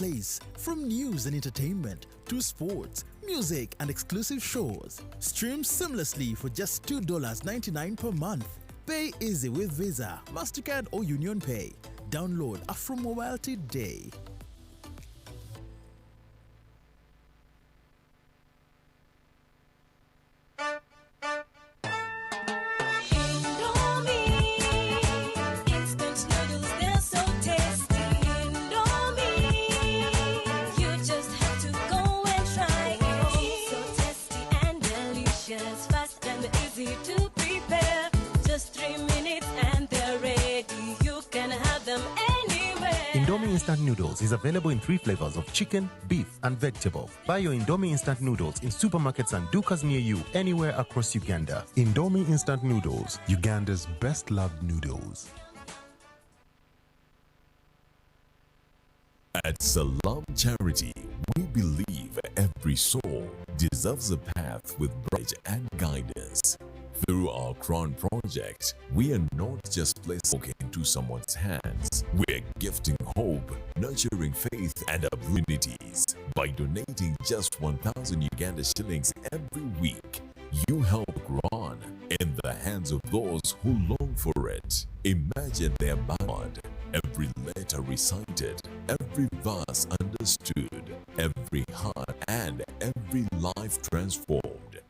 Place from news and entertainment to sports, music, and exclusive shows. Stream seamlessly for just $2.99 per month. Pay easy with Visa, MasterCard, or Union Pay. Download Afro Mobile today. Indomie, instant noodles, they're so tasty. Indomie, you just have to go and try it. So tasty and delicious, fast and easy to prepare. Just 3 minutes and they're ready. You can have them anywhere. Indomie Instant Noodles is available in three flavors of chicken, beef, and vegetable. Buy your Indomie Instant Noodles in supermarkets and dukas near you anywhere across Uganda. Indomie Instant Noodles, Uganda's best loved noodles. At Salam Charity, we believe every soul deserves a path with bright and guidance. Through our Crown Project, we are not just placing into someone's hands. We're gifting hope, nurturing faith, and opportunities. By donating just 1,000 Uganda shillings every week, you help Quran in the hands of those who long for it. Imagine their bond, every letter recited, every verse understood, every heart and every life transformed.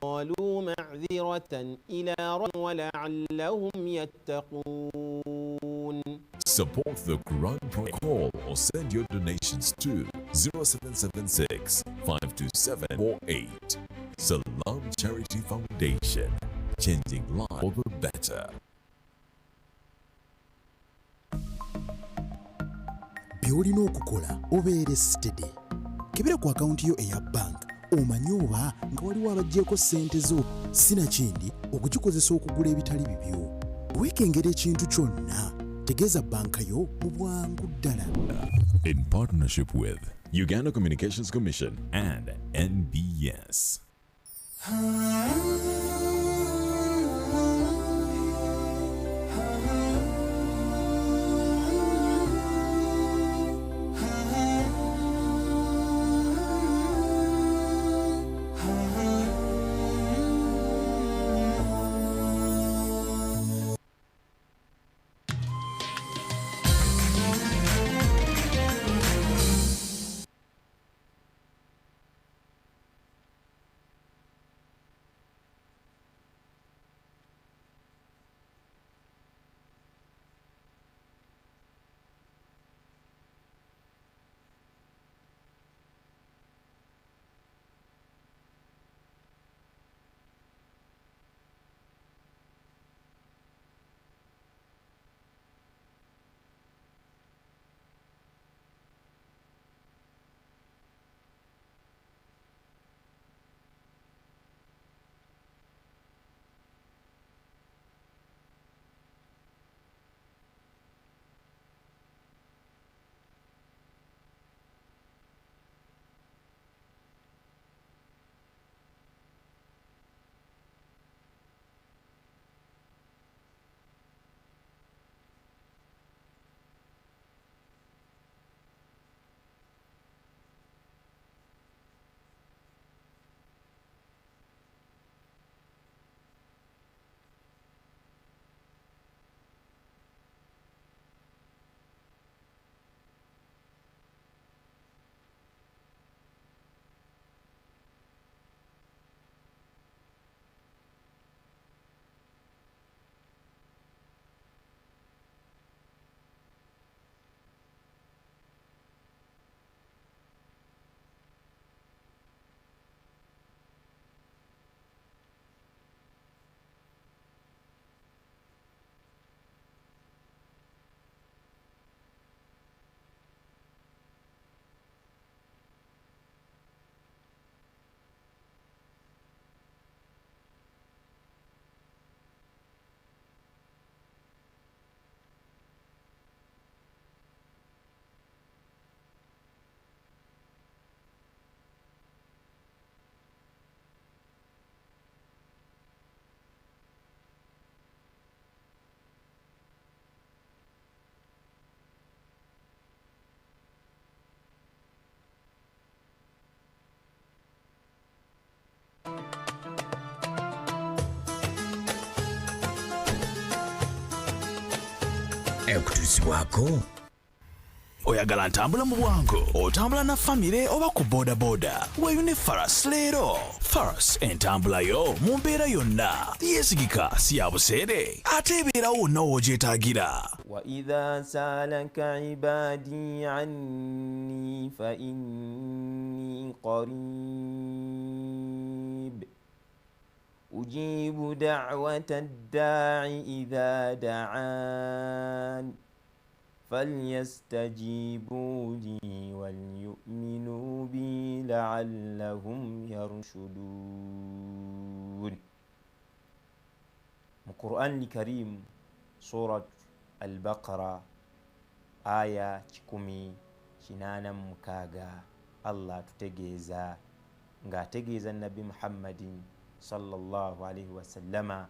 قالوا معذرة إلى ربكم ولعلهم يتقون. Support the Quran Project. Call or send your donations to 0776 527 48. Salam Charity Foundation, changing lives for the better. By'olina okukola obeere steady. Kebera ku akawunti yo eya banka omanye oba nga waliwo abaggyeko ssente zo, sinakindi okugikozesa okugula ebitali bibyo. Weekengera ekintu kyonna, tegeeza banka yo mu bwangu ddala. In partnership with Uganda Communications Commission and NBS. Ekutuusibwako Oyagala ntambula mu bwangu, otambula na famire oba ku bodaboda, weeyune Faras leero. Faras, entambula yo mu mbeera yonna, yeesigika, si ya buseere, ate ebeerawo wonna w'ogyetaagira. وإذا سألك عبادي عني فإني قريب أجيب دعوة الداع إذا دعان فليستجيبوا لي وليؤمنوا بي لعلهم يرشدون. القرآن الكريم سورة Al-Baqara aya 186, Allah atutegeeza ng'ategeeza Nabbi Muhammadin sallallahu alaihi wasallama.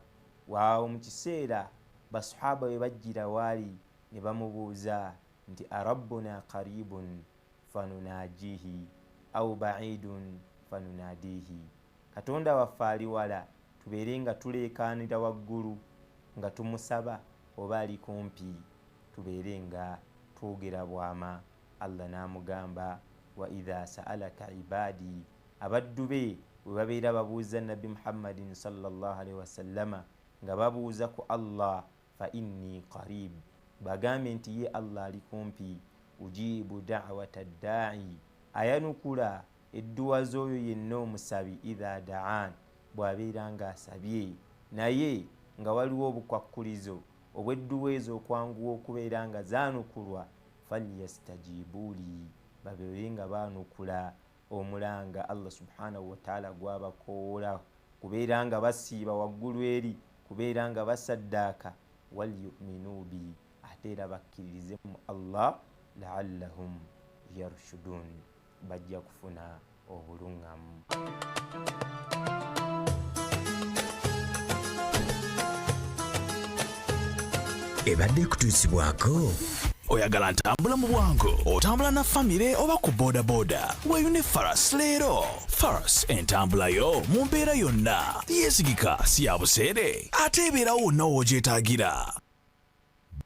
Waawo mu kiseera basahaba bwe bajjira waali ne bamubuuza nti arabbuna qaribun fanunajihi au baidun fanunadihi, Katonda waffe ali wala tubeere nga tuleekaanira waggulu nga tumusaba, oba ali kumpi tubeere nga twogera bwama. Allah n'amugamba wa idha sa'alaka ibadi, abaddu be bwe babeera babuuza Nabbi Muhammadin sallallahu alaihi wasallama nga babuuza ku Allah, fa inni qarib, bagambe nti ye Allah ali kumpi. Ujibu da'wata dda'i, ayanukula edduwa z'oyo yenna omusabi, idha da'an, bw'abeera ng'asabye, naye nga waliwo obukwakkulizo obw'edduwa ezo okwanguwa okubeera nga zaanukulwa. Falyastajibuuli, babeere nga baanukula omulanga Allah subhanahu wataala gwabakoola, kubeera nga basiiba waggulu eri, kubeera nga basaddaaka. Walyuminu bi, ate era bakkiririze mu Allah, laallahum yarshudun, bajja kufuna obuluŋŋamu. Ebadde ekutuusibwako Oyagala ntambula mu bwangu, otambula na famire oba ku bodaboda, weeyune Faras leero. Faras, entambula yo mu mbeera yonna, yeesigika, si ya buseere, ate ebeerawo wonna w'ogyetaagira.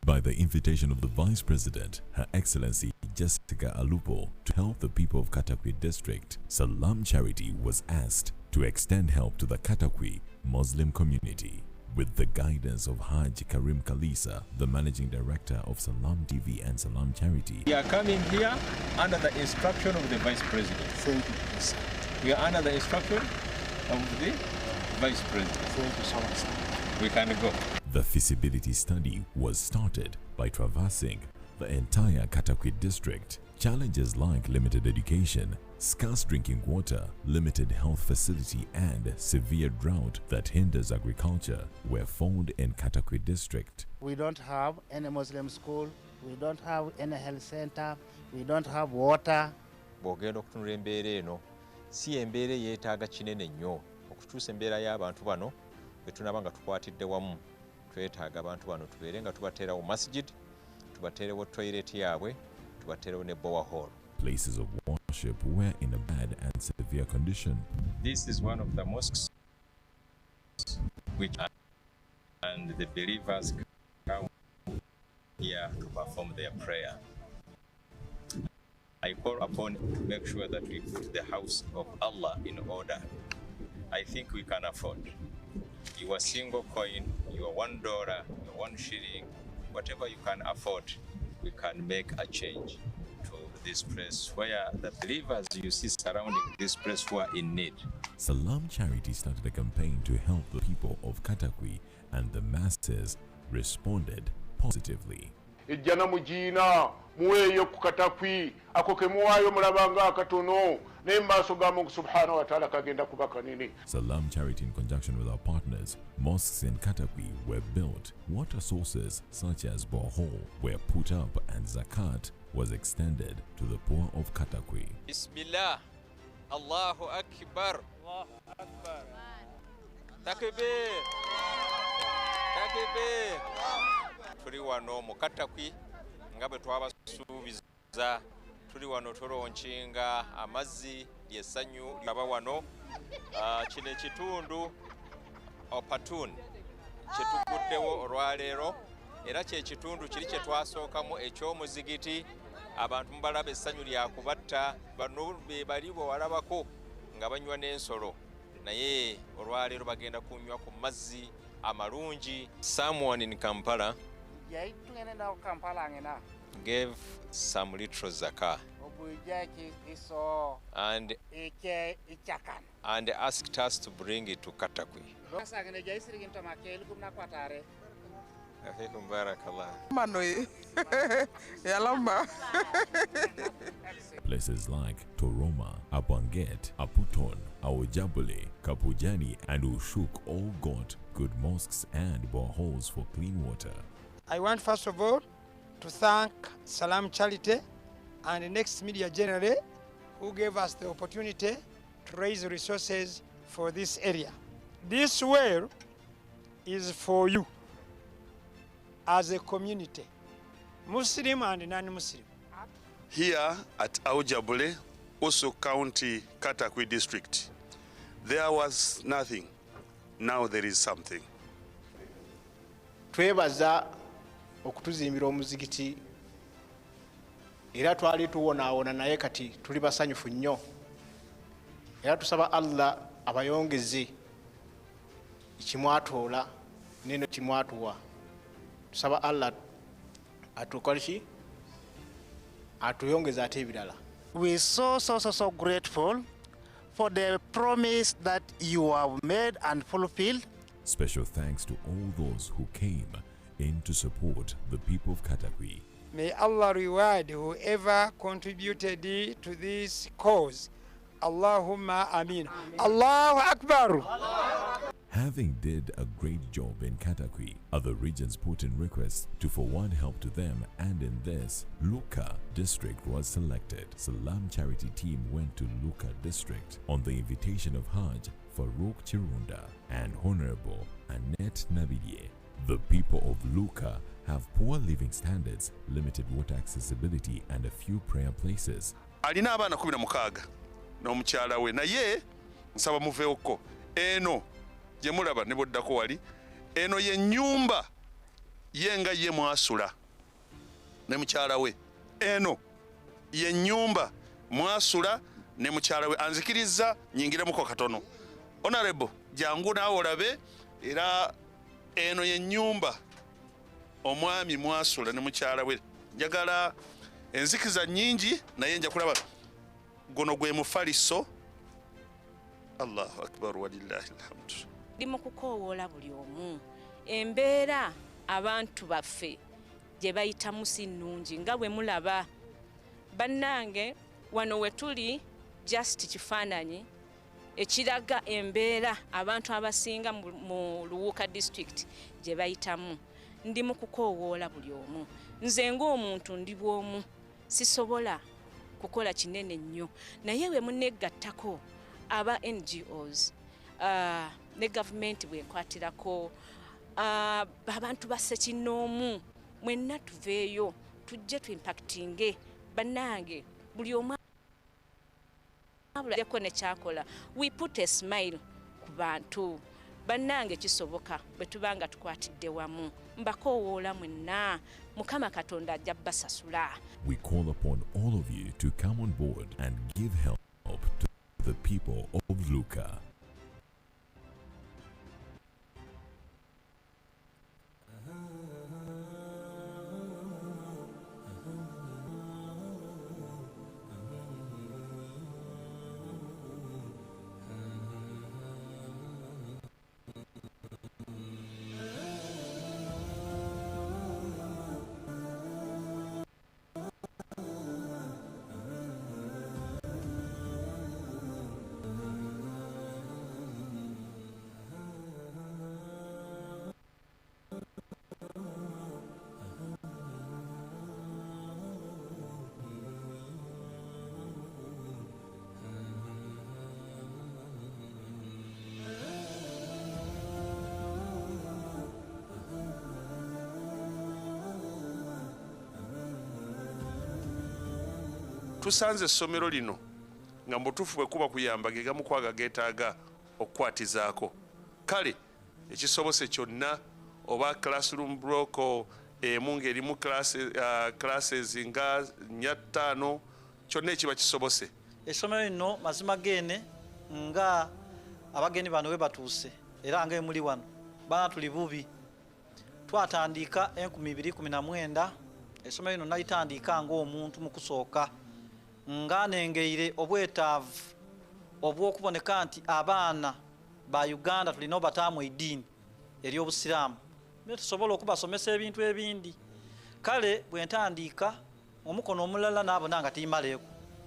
By the invitation of the Vice President, Her Excellency Jessica Alupo, to help the people of Katakwi District, Salam Charity was asked to extend help to the Katakwi Muslim community. With the guidance of Haj Karim Kalisa, the Managing Director of Salam TV and Salam Charity, We are coming here under the instruction of the Vice President. Thank you, President. We are under the instruction of the Vice President. Thank you so much, sir. We can go. The feasibility study was started by traversing the entire Katakwi district. Challenges like limited education, scarce drinking water, limited health facility, and severe drought that hinders agriculture were found in Katakwi district. We don't have any Muslim school, we don't have any health center, we don't have water. Bw'ogenda okutunula embeera eno, si embeera eyeetaaga kinene nnyo okukyusa embeera y'abantu bano. Bwe tunaba nga tukwatidde wamu, twetaaga abantu bano tubeere nga tubateerawo masjid, tubateerewo toilet yaabwe, tubateerewo ne borehole. Places of worship were in a bad and severe condition. This is one of the mosques which and the believers come here to perform their prayer. I call upon to make sure that we put the house of Allah in order. I think we can afford. Your single coin, your $1, your 1 shilling, whatever you can afford, we can make a change to this place where the believers you see surrounding this place who are in need. Salam Charity started a campaign to help the people of Katakwi, and the masses responded positively. Ejjana mugiina, muweeyo ku Katakwi ako ke muwaayo mulabanga akatono, naye mu maaso ga Mungu subhanahu wataala kagenda kuba kanene. Salam Charity, in conjunction with our partners, mosques in Katakwi were built, water sources such as borehole were put up, and zakat was extended to the poor of Katakwi. Bismillah. Allahu Akbar. Takbir. Takbir. Tuli wano mu Katakwi nga bwe twabasuubiza, tuli wano tulaunchinga amazzi ly'essanyu aba wano. Ah, kino ekitundu opatun kyetuguddewo olwaleero. Era kye kitundu kiri kye twasookamu eky'omuzigiti. Abantu mubalaba essanyu lyakubatta, bano be bali bwe walabako nga banywa n'ensolo, naye olwaleero bagenda kunywa ku mazzi amalungi. Someone in Kampala gave some little zakah and asked us to bring it to Katakwi. Places like Toroma, Apanget, Aputon, Awojabule, Kapujani and Ushuk all got good mosques and boreholes for clean water. I want first of all to thank Salam Charity and the Next Media generally, who gave us the opportunity to raise resources for this area. This well is for you as a community, Muslim and non-Muslim. Here at Aujabule, Usu County, Katakwi District, there was nothing. Now there is something. Twebaza okutuzimbira omuzigiti, era twali tuwonaawona naye kati tuli basanyufu nnyo, era tusaba Allah abayongeze ekimwatoola neno kimwatuwa. Tusaba Allah atukoleki atuyongeze ate ebirala. We so grateful for the promise that you have made and fulfilled. Special thanks to all those who came in to support the people of Katakwi. May Allah reward whoever contributed to this cause. Allahumma ameen. Allahu Akbar. Having did a great job in Katakwi, other regions put in requests to forward help to them, and in this, Luuka district was selected. Salam Charity team went to Luuka district on the invitation of Hajj Farouk Chirunda and Honorable Annette Nabidye. The people of Luuka have poor living standards, limited water accessibility and a few prayer places. Alina abaana 16 n'omukyala we, naye nsaba muveeko. Eno gye mulaba ne boddako wali, eno ye nnyumba ye nga ye mwasula ne mukyala we. Eno ye nnyumba mwasula ne mukyala we. Anzikiriza nyingiremuko katono. Honorable, jangu naawe olabe. Era eno ye nnyumba omwami mwasula ne mukyala we. Njagala enzikiza nnyingi naye nja kulaba guno gwe mufaliso. Allahu akbar walillahi alhamdu. Ndi mu kukoowoola buli omu. Embeera abantu baffe gye bayitamu si nnungi nga bwe mulaba. Bannange wano we tuli just kifaananyi ekiraga embeera abantu abasinga mu Luuka district gye bayitamu. Ndi mu kukoowoola buli omu. Nze ng'omuntu ndi bw'omu, sisobola kukola kinene nnyo, naye we munneegattako aba NGOs ne gavumenti bwekwatirako abantu bassekinnoomu, mwenna tuveeyo tujje tuimpactinge. Bannange buli omu abulako ne kyakola, we put a smile ku bantu. Bannange kisoboka bwe tuba nga tukwatidde wamu. Mbakoowoola mwenna, Mukama Katonda ajja basasula. We call upon all of you to come on board and give help to the people of Luuka. Tusanze essomero lino nga mubutuufu bwe kuba kuyamba ge gamu kwaga geetaaga okukwatizaako. Kale ekisobose kyonna oba classroom block, emu ng'erimu classes nga 4, 5, kyonna ekiba kisobose. Essomero lino mazima geene nga abagenyi bano we batuuse era nga emuli wano baana tuli bubi. Twatandika 2019, essomero lino nalitandika ng'omuntu mu kusooka nga nengeire obwetaavu obw'okuboneka nti abaana ba Uganda tulina obataamu eddiini ery'Obusiraamu naye tusobola okubasomesa ebintu ebindi. Kale bwe ntandika omukono omulala naabona nga tiyimaleeko,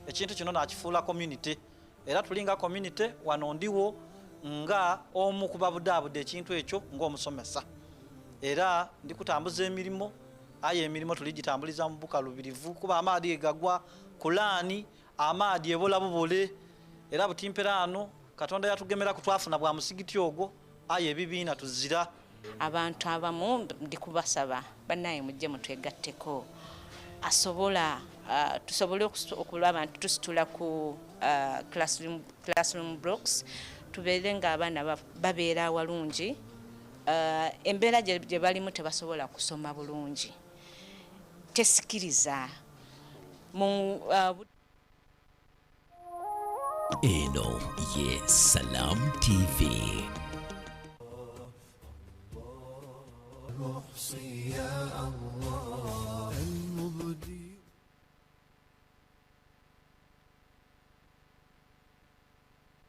ekintu kino nakifuula community era tulinga community wano ndiwo nga omu kubabudaabuda ekintu ekyo ng'omusomesa, era ndi kutambuza emirimu, aye emirimu tuligitambuliza mu bukalubirivu kuba amaadi gagwa kulaani amaadi ebola bubole era butimperaano Katonda yatugemera kutwafuna bwa musigiti ogwo aye ebibiina tuzira. Abantu abamu ndi kubasaba bannaye mujje mutwegatteko, asobola tusobole okulaba nti tusitula ku classroom blocks, tubeere nga abaana babeera awalungi. Embeera gye balimu tebasobola kusoma bulungi, tesikiriza mu Eno ye Salam TV.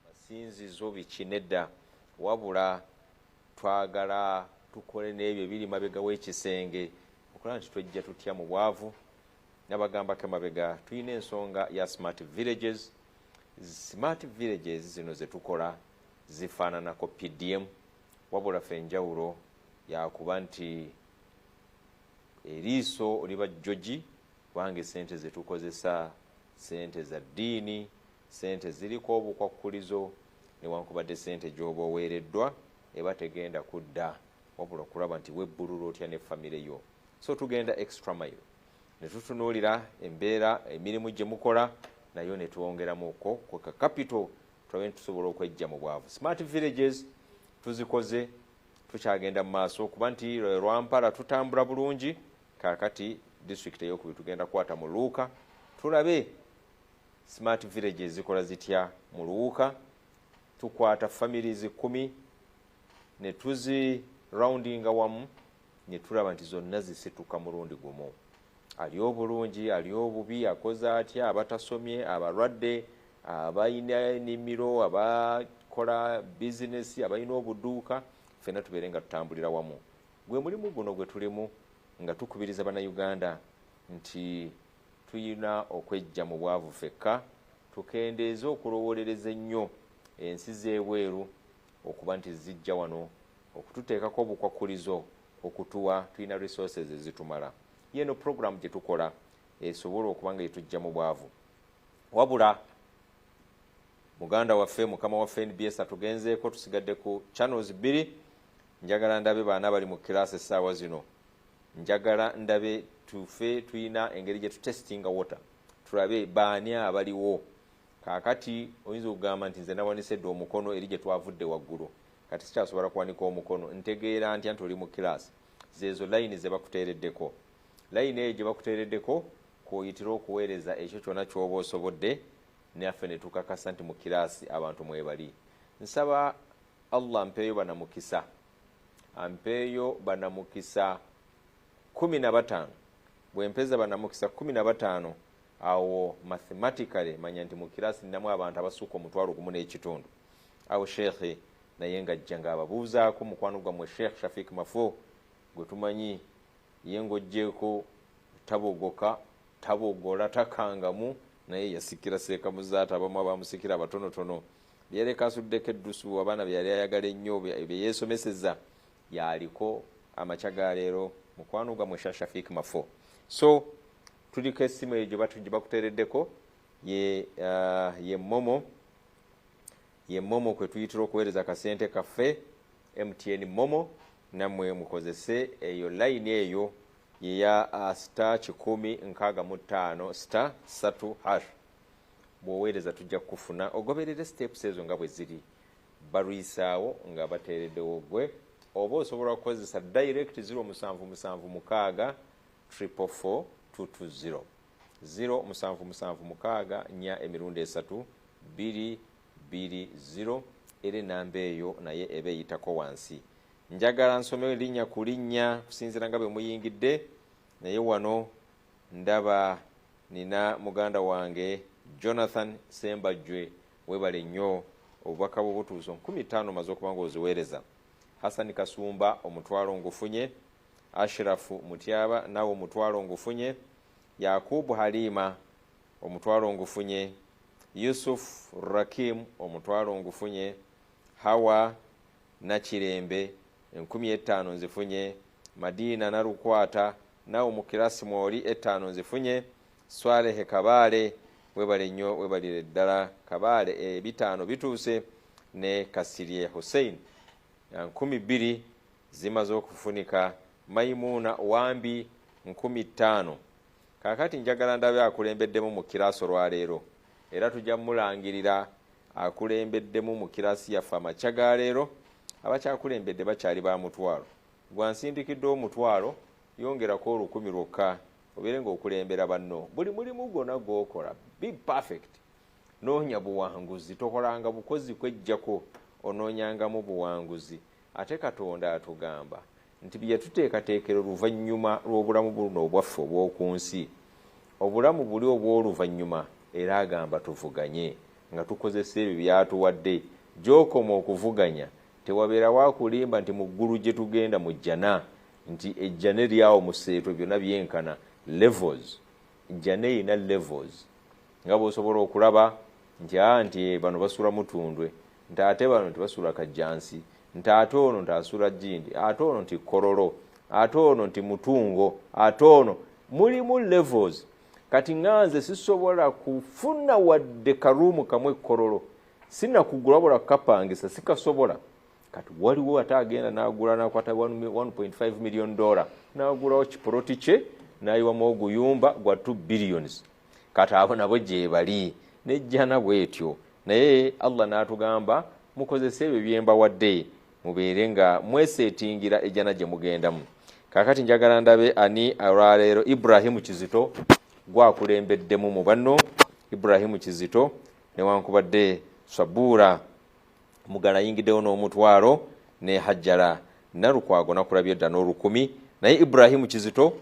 Masinzizo biki nedda, wabula twagala tukole n'ebyo ebiri mabega w'ekisenge okulaba nti twejja tutya mu bwavu. Nabagambako emabega tulina ensonga ya smart villages. Smart villages zino ze tukola zifaananako PDM, wabula ffe enjawulo yakuba nti eriiso liba jjogi, kubanga essente ze tukozesa ssente za ddiini, ssente ziriko obukwakkulizo, newankubadde ssente gy'oba oweereddwa eba tegenda kudda, wabula okulaba nti webbulula otya ne famire yo. So tugenda extra mile ne tutunuulira embeera emirimu gye mukola nayo ne twongeramuko ku ka capital tulabe nti tusobola okwejja mu bwavu. Smart villages tuzikoze, tukyagenda mu maaso kuba nti Lwampala tutambula bulungi. Kaakati disitulikiti ey'okubiri tugenda kukwata mu Luuka, tulabe smart villages zikola zitya mu Luuka. Tukwata families 10 ne tuzi roundinga wamu ne tulaba nti zonna zisituka mulundi gumu. Ali obulungi, ali obubi, akoze atya, abatasomye, abalwadde, abalina ennimiro, abakola bizinesi, abalina obuduuka, ffenna tubeere nga tutambulira wamu. Gwe mulimu guno gwe tulimu nga tukubiriza Bannayuganda nti tuyina okwejja mu bwavu ffekka, tukendeeze okulowoolereza ennyo ensi z'ebweru okuba nti zijja wano okututeekako obukwakkulizo okutuwa, tulina resources ezitumala. Yeno program gye tukola esobola okuba nga etujja mu bwavu. Wabula muganda waffe, mukama waffe NBS atugenzeeko, tusigadde ku channels 2. Njagala ndabe baana bali mu class essaawa zino, njagala ndabe tufe tuyina engeri gye tutestinga water, tulabe baani abaliwo. Kaakati oyinza okugamba nti nze nawanise dda omukono eri gye twavudde waggulu, kati sikyasobola kuwanika omukono, ntegeera ntya nti oli mu class? Zeezo layini ze bakuteereddeko. Layini eyo gye bakuteereddeko kw'oyitira okuweereza ekyo kyonna ky'oba osobodde, naffe ne tukakasa nti mu kiraasi abantu mwebali. Nsaba Allah ampeeyo banamukisa, ampeeyo banamukisa 15. Bwe mpeza banamukisa 15, awo mathematically manya nti mu kiraasi ninamu abantu abasukka 1,500. Awo sheekhe naye ng'ajja ng'ababuuzaako mukwano gwammwe Sheikh Shafiq Mafo gwe tumanyi ye ng'oggyeeko tabogoka, tabogola, takangamu, naye yasikira Seeka Muzaata, abamu abamusikira abatonotono. Byereka asuddeko eddusu abaana bye yali ayagala ennyo bye yeesomeseza, yaliko amakya ga leero mukwano gwammwe Sheikh Shafiq Mafo. So tuliko essimu eyo gye bakuteereddeko ye Momo, ye Momo kwe tuyitira okuweereza akasente kaffe, MTN Momo, nammwe mukozese eyo layini eyo yeya *165 *3#. Bw'oweereza tujja kukufuna, ogoberere steps ezo nga bwe ziri, balwisaawo nga bateereddewo gwe Oba osobola okukozesa direct 0776 444 220, 0776 4 emirundi 3 2 2 0. Era enamba eyo naye eba eyitako wansi. Njagala nsome linnya ku linnya kusinziira nga bwe muyingidde, naye wano ndaba nina muganda wange Jonathan Sembajwe. Webale nnyo, obubaka bwo butuuso. 5000 maze okuba nga oziweereza. Hasani Kasumba, omutwalo ngufunye. Ashirafu Mutyaba, naawe omutwalo ngufunye. Yakubu Halima, omutwalo ngufunye. Yusuf Rakim, omutwalo ngufunye. Hawa Nakirembe, 5000 nzifunye. Madina Nalukwata, naawe mu kirasi mwoli, 5000 nzifunye. Swalehe Kabaale, webale nnyo, webalire ddala Kabaale, 500 bituuse. Ne Kasirye Hussein, 2000 zimaze okufunika. Maimuuna Wambi, 5000. Kaakati njagala ndabe akulembeddemu mu kirasi olwaleero, era tujja mulangirira akulembeddemu mu kirasi yaffe amakya ga leero. Abakyakulembedde bakyali ba mutwalo. Gwansindikidde omutwalo, yongerako 1,000 lwokka obeere ng'okulembera banno. Buli mulimu gwonna gw'okola, be perfect, noonya buwanguzi. Tokolanga bukozi kwejjako, onoonyangamu buwanguzi. Ate Katonda atugamba nti bye yatuteekateekera oluvannyuma lw'obulamu buno obwaffe obw'oku nsi, obulamu buli obw'oluvannyuma, era agamba tuvuganye nga tukozesa ebyo byatuwadde. Gy'okoma okuvuganya, tewabeerawo akulimba nti mu ggulu gye tugenda mu jjana, nti ejjana eryawo museetwe byonna byenkana. Levels, jjana erina levels, nga bw'osobola okulaba nti aa nti bano basula Mutundwe, nti ate bano nti basula Kajjansi, nti ate ono nti asula Gindi, ate ono nti Kololo, ate ono nti Mutungo, ate ono. Mulimu levels. Kati ŋŋanze sisobola kufuna wadde karuumu kamwe Kololo, sinakugula wabula kukapangisa sikasobola. Kati waliwo ate agenda n'agula, n'akwata $1.5 million, n'agulawo kipoloti kye, n'ayiwamu oguyumba gwa 2 billions. Kati abo nabo gye bali nejjana bwetyo. Naye Allah n'atugamba, mukozese ebyo byembawadde, mubeere nga mweseetingira ejjana gye mugendamu. Kaakati njagala ndabe ani olwaleero. Ibrahimu Kizito gwakulembeddemu mu banno. Ibrahimu Kizito, newankubadde Sabuura Mugala ayingiddewo n'omutwalo, ne Hajjala Nalukwago nakulabye dda n'1,000, naye Ibrahimu Kizito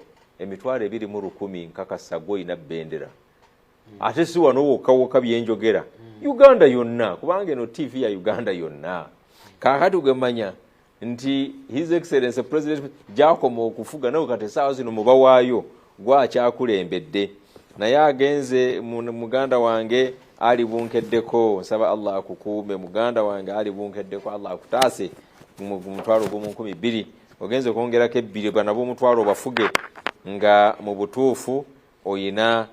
2,100. Nkakasa gwe olina bendera, ate si wano wokka wokka byenjogera, Uganda yonna, kubanga eno TV ya Uganda yonna. Kaakati gemanya nti His Excellence President gyakoma okufuga nawe, kati esaawa zino mubawaayo gwakyakulembedde, naye agenze. Muganda wange Ali Bunkeddeko, nsaba Allah akukuume. Muganda wange Ali Bunkeddeko, Allah akutaase. Mu mutwalo gw'omu 2000 ogenze okwongerako ebbiri, bana b'omutwalo bafuge nga mu butuufu oyina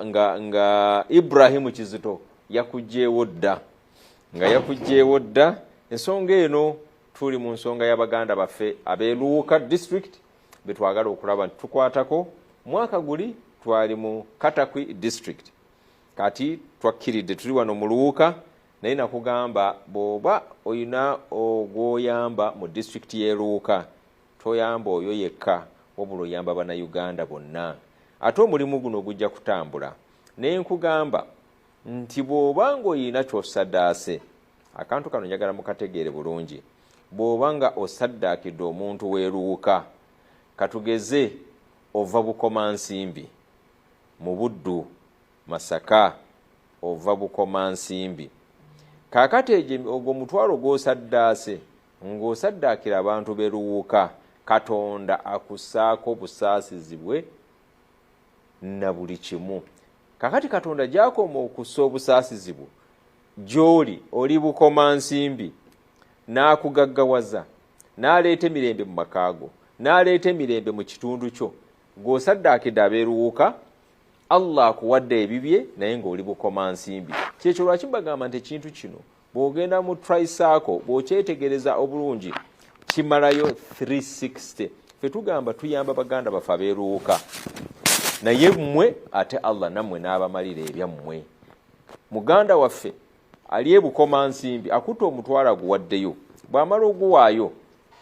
nga Ibrahimu Kizito yakugjeewo dda, nga yakugjeewo dda. Ensonga eno, tuli mu nsonga y'abaganda baffe ab'e Luuka District betwagala okulaba nti tukwatako. Mwaka guli twali mu Katakwi District, kati twakkiridde tuli wano mu Luuka. Naye nakugamba, bw'oba oyina ogwoyamba mu disitulikiti y'e Luuka, toyamba oyo yekka, wabula oyamba Bannayuganda bonna, ate omulimu guno gujja kutambula. Naye nkugamba nti bw'oba ng'oyina ky'osaddaase, akantu kano njagala mukategeere bulungi, bw'oba nga osaddaakidde omuntu w'e Luuka, katugeze ova Bukomansimbi mu Buddu, Masaka, ova Bukomansimbi, kaakati egyo ogwo omutwalo gw'osaddaase ng'osaddaakira abantu b'e Luuka, Katonda akussaako obusaasizi bwe na buli kimu. Kakati Katonda gyakoma okussa obusaasizi bwo gy'oli, oli Bukomansimbi, n'akugaggawaza, n'aleeta emirembe mu makaago, n'aleeta emirembe mu kitundu kyo, gw'osaddaakidde ab'e Luuka, Allah akuwadde ebibye, naye ng'oli Bukomansimbi. Kyekyo lwaki mbagamba nti ekintu kino bw'ogenda mu trisaako, bw'okyetegereza obulungi, kimalayo 360. Fe tugamba tuyamba baganda baffe ab'e Luuka, naye mmwe ate Allah nammwe n'abamalira ebyammwe. Muganda waffe ali e Bukomansimbi akutta omutwalo, aguwaddeyo. Bw'amala oguwaayo,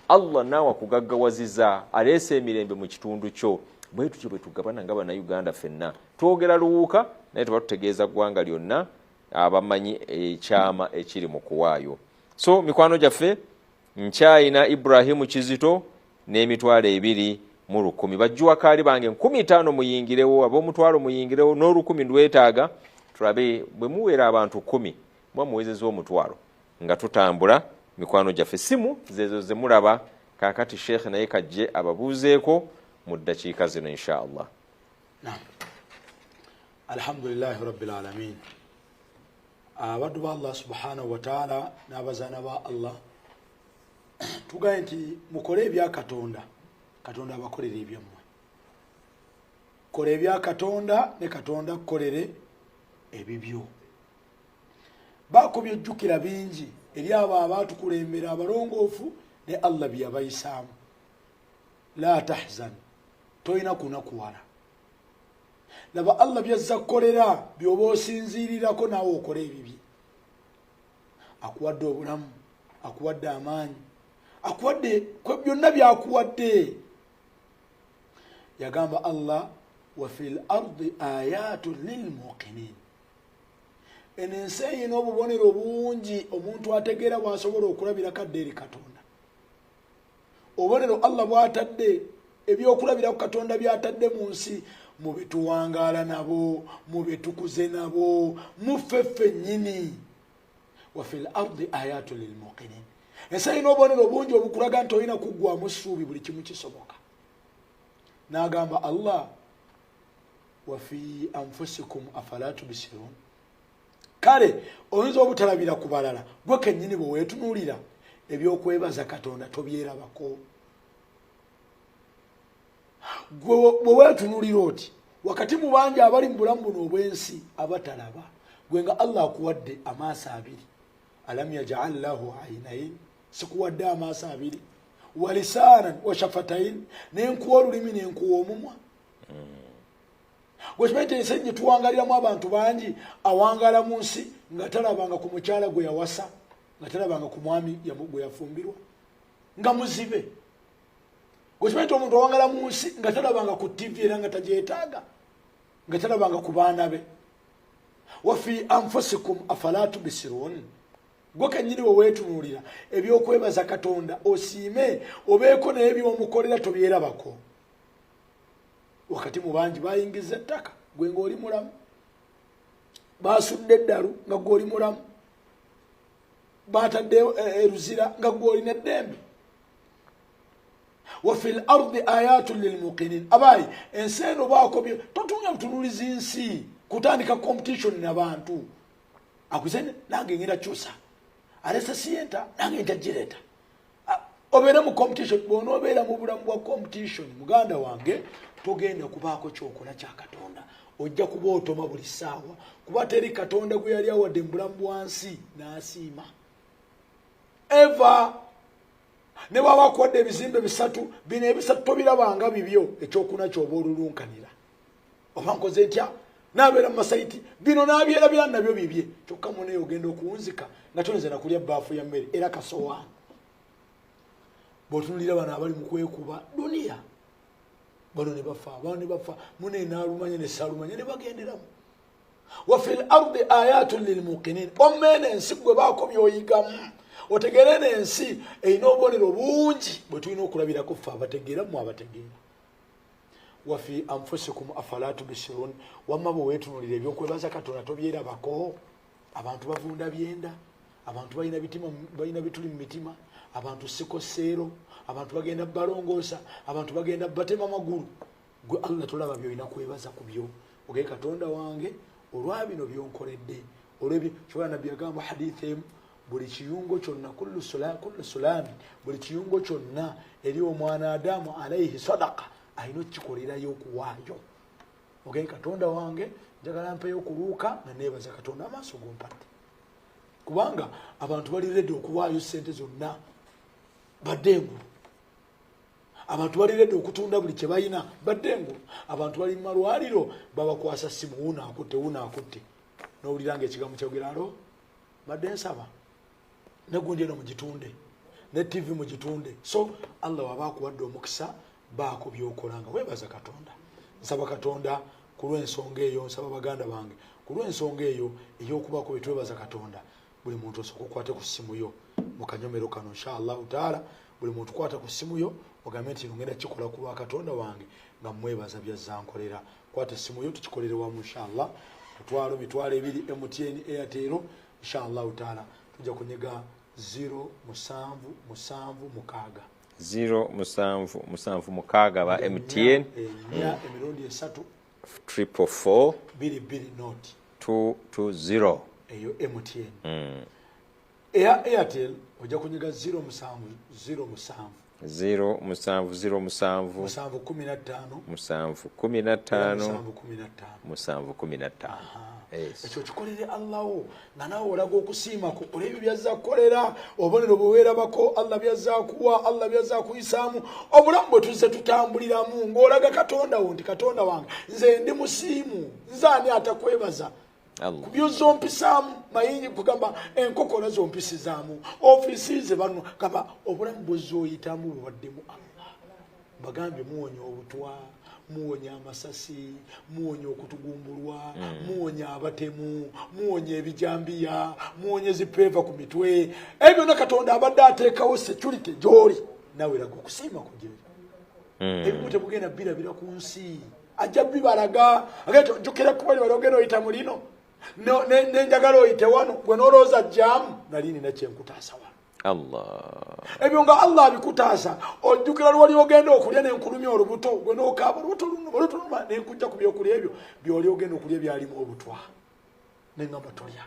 Allah naawe akugaggawaziza, aleese emirembe mu kitundu kyo. Bwe tutyo bwe tugabana nga Bannayuganda ffenna. Twogera luwuuka naye tuba tutegeeza ggwanga lyonna abamanyi ekyama ekiri mu kuwaayo. So mikwano gyaffe, nkyayina Ibrahimu Kizito n'20,000. Bajjuwakaali bange 50,000 muyingirewo, ab'omutwalo muyingirewo, n'olukumi ndwetaaga. Tulabe bwe muwera abantu 10 muba muwezezza 1,000 nga tutambula. Mikwano gyaffe, simu zezo zemulaba. Kaakati Sheekh naye kajje ababuuzeeko mu ddakiika zino insha Allah. Alhamdulillahi rabbil alamin. Abaddu ba Allah subhanahu wataala n'abazaana ba Allah, tugaye nti mukole ebya Katonda, Katonda abakolere ebyammwe. Kola ebya Katonda ne Katonda akukolere ebibyo. Baako byojjukira bingi eri abo abaatukulembera abalongoofu ne Allah bye yabayisaamu. La tahzan, tolina kunakuwala. Laba Allah byazza kukolera by'oba osinziirirako naawe okole ebibye. Akuwadde obulamu, akuwadde amaanyi, akuwadde byonna byakuwadde. Yagamba Allah, wa fil ardi ayatun lilmuqinin. Eno ensi eyina obubonero bungi omuntu ategeera bw'asobola okulabirako adde eri Katonda. Obubonero Allah bw'atadde, ebyokulabirako Katonda by'atadde mu nsi, mube tuwangaala nabo, mube tukuze nabo, muffe ffennyini. Wa fil ardi ayatun lilmuqinin. Ensi erina obubonero bungi obukulaga nti olina kuggwamu ssuubi, buli kimu kisoboka. N'agamba Allah, wa fi anfusikum afala tubsirun. Kale oyinza obutalabira ku balala, gwe kennyini bwe weetunuulira ebyokwebaza Katonda tobyerabako. Gwe bwe weetunuulira oti wakati mu bangi abali mu bulamu buno obw'ensi abatalaba, gwe nga Allah akuwadde amaaso abiri. Alam yaj'al lahu aynayn, sikuwadde amaaso abiri, wa lisaanan wa shafatain, nenkuwa olulimi nenkuwa omumwa. Gwekimanyi nti ensi gye tuwangaliramu abantu bangi awangaala mu nsi nga talabanga ku mukyala gwe yawasa, nga talabanga ku mwami gwe yafumbirwa, nga muzibe. Gwekimanyi nti omuntu awangala mu nsi nga talabanga ku TV era nga tagyetaaga, nga talabanga ku baana be. Wa fi anfusikum afala tubsirun. Gwe kennyini bwe weetunuulira ebyokwebaza Katonda osiime obeeko naye by'omukolera tobyerabako. Wakati mu bangi bayingiza ettaka gwe ng'oli mulamu, basudde eddalu nga gwe oli mulamu, batadde eruzira nga gwe olina eddembe. Wa fil ardi ayatun lilmuqinin. Abayi ensi eno baako totunga butunuulizi nsi kutandika competition n'abantu. Akuze nange ngenda kyusa, alese siyenta nange nja gireeta. Obeere mu competition. Bw'onoobeera mu bulamu bwa competition, muganda wange, togenda kubaako kyokola kya Katonda, ojja kuba otoma buli ssaawa, kuba teri Katonda gwe yali awadde mu bulamu bwa nsi n'asiima. Eva ne bw'aba akuwadde ebizimbe bisatu, bino ebisatu tobirabanga bibyo, ekyokuna ky'oba olulunkanira. Oba nkoze ntya n'abeera mu masayiti, bino n'abyerabira nabyo bibye. Kyokka muneyo ogenda okuwunzika nga toyinza nakulya bbaafu ya mmere era kasowaani. Bw'otunuulira bano abali mu kwekuba duniya, bano ne bafa, bano ne bafa, mune n'alumanya ne saalumanya ne bagenderamu. Wa fil ardi ayatun lilmuqinin. Ommeene ensi gwe baako by'oyigamu, otegeere eno ensi erina obubonero bungi bwe tulina okulabirako ffe abategeera, mmwe abategeera. Wa fi anfusikum afala tubsirun. Wamma bwe weetunuulira ebyokwebaza Katonda tobyerabako. Abantu bavunda byenda, abantu balina bitima, balina bituli mu mitima, abantu sikoseero, abantu bagenda balongoosa, abantu bagenda batema magulu. Gwe Allah tolaba byolina kwebaza ku byo. Oge Katonda wange olwa bino byonkoledde, olw'ebyo. Kyobola Nabbi yagamba hadithi emu, buli kiyungo kyonna, kullu sulami, buli kiyungo kyonna eri omwana Adamu alaihi sadaka, alina okukikolerayo okuwaayo. Oge Katonda wange njagala mpeyo okuluuka nga neebaza Katonda amaaso gompadde. Kubanga abantu bali ready okuwaayo ssente zonna badde engulu, abantu bali ready okutunda buli kye balina badde engulu, abantu bali mu malwaliro babakwasa simu, wuno akutte, wuno akutte, n'owulira nga ekigambo kyogera, alo badde nsaba negundi eno mugitunde, Ne TV mugitunde. So Allah waba akuwadde omukisa, baako by'okola nga weebaza Katonda. Nsaba Katonda ku lw'ensonga eyo, nsaba baganda bange ku lw'ensonga eyo ey'okubaako bye twebaza Katonda. Buli muntu osooka okwate ku ssimu yo mu kanyomero kano inshallah taala. Buli muntu kwata ku ssimu yo ogambe nti ngenda kikola ku lwa Katonda wange nga mwebaza byazankolera. Kwata essimu yo tukikolere wamu inshallah. Tutwalo mitwalo ebiri MTN Airtel inshallah taala. Tujja kunyega 0 7 7 6 0 7 7 6 ba MTN emirundi 3 444 2 2 not 220 eyo MTN. Airtel ojja kunyega 0 7 0 7 0 7 0 7 7 15 7 15 7 7 15. Ekyo kikolere Allahu nga naawe olaga okusiimako olw'ebyo byazza kukolera, obubonero bwe weerabako, Allah byazza akuwa, Allah byazza akuyisaamu, obulamu bwe tuzze tutambuliramu ng'olaga Katonda wo nti Katonda wange nze ndi musiimu, nze ani atakwebaza ku byozompisaamu mayingi kugamba enkokola zompisizaamu ofiisi ze bano gamba obulamu bw'ozooyitamu bubaddemu Allah. Bagambye muwonya obutwa, muwonya amasasi, muwonya okutugumbulwa, muwonya abatemu, muwonya ebijambiya, muwonya zipeeva ku mitwe. Ebyo byonna Katonda abadde ateekawo security gy'oli, naawe laga okusiima ku gy'oli. Ebimu temugenda birabira ku nsi, ajja bibalaga agenda ojjukira kuba wali ogenda oyita mu lino nenjagala oyite wano gwe n'olowooza jjaamu nali nina kyenkutaasa wano. Allah. Ebyo nga Allah abikutaasa. Ojjukira lwali ogenda okulya nenkulumya olubuto gwe n'okaaba olubuto lunuma nenkujja ku byokulya ebyo byoli ogenda okulya byalimu obutwa nengamba tolya.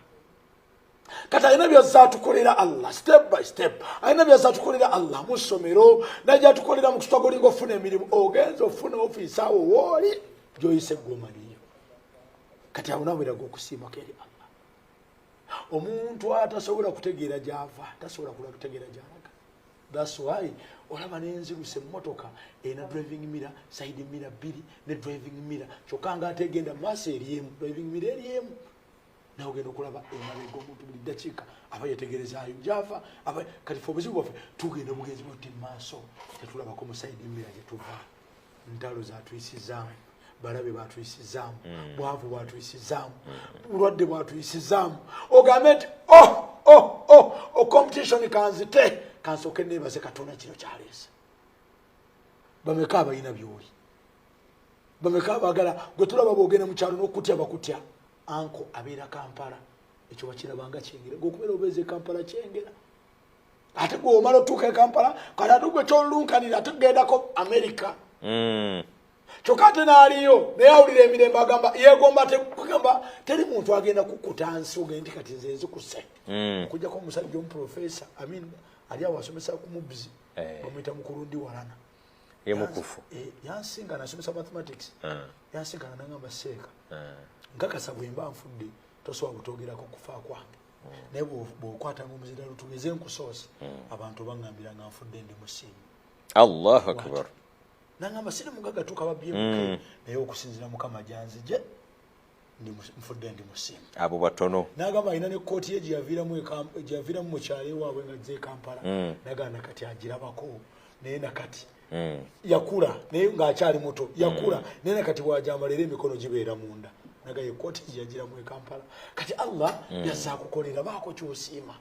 Kati alina byazza atukolera Allah step by step, alina byazza atukolera Allah mu ssomero, najja atukolera mu kustrugglinga ofuna emirimu, ogenza ofuna ofiisi awo wooli gy'oyise gwomanyiyo. Kati awo nawe eraga okusiimako eri Allah. Omuntu atasobola kutegeera gy'ava tasobola kutegeera gy'alaga. That's why olaba n'enziruse emmotoka erina driving mirror, side mirror 2 ne driving mirror, kyokka nga ate egenda maaso eri emu, driving mirror eri emu. Nawe ogenda okulaba emabega omuntu buli ddakiika aba yetegerezaayo gy'ava. Kati ffe obuzibu bwaffe tugenda obugenzi bwoti mu maaso tetulabako mu side mirror gye tuva. Ntalo zatuyisizaamu, balabe batuyisizaamu, bwavu bwatuyisizaamu, bulwadde bwatuyisizaamu. Ogambe nti oh competition kanzite kansooke neebaze Katonda kino kyaleese. Bameka abalina byoli, bameka abaagala gwe tulaba bw'ogenda mu kyalo n'okutya bakutya. Anko abeera Kampala, ekyo bakirabanga Kyengera, gwe okubeera obeeze e Kampala Kyengera, ate gwe omala otuuka e Kampala kati ate gwe kyolunkanira ate kugendako Amerika. Kyokka ate n'aliyo naye awulira emirembe agamba yeegomba kugamba teri muntu agenda kukuta nsi ogende nti kati nze nzikuse. Okuggyako omusajja omuprofesa Amin ali awo asomesa ku Mubzi, bamuyita Mukulundi Walana. Ye mukufu. Yansinga nasomesa mathematics. Yansinga nangamba seeka. Nkakasa bwe mba nfudde tosobola kutwogerako kufa kwange. Naye bw'okwatanga omuzindalo tugeze nkusoose, abantu baŋŋambira nga nfudde ndi musiimu. Allahu akbar. Nangamba siri mugagga tuuka babyemuke, naye okusinziira Mukama gyanzije nfudde ndi musiimu. Abo batono. N'agamba alina ne kkooti ye gye yaviiramu mu kyalo ewaabwe nga azze e Kampala. N'agamba nakati agirabako naye nakati yakula naye ng'akyali muto yakula naye nakati bw'agyambala era emikono gibeera munda. Nagaye ekkooti gye yagiramu e Kampala. Kati Allah yazza akukolera baako ky'osiima.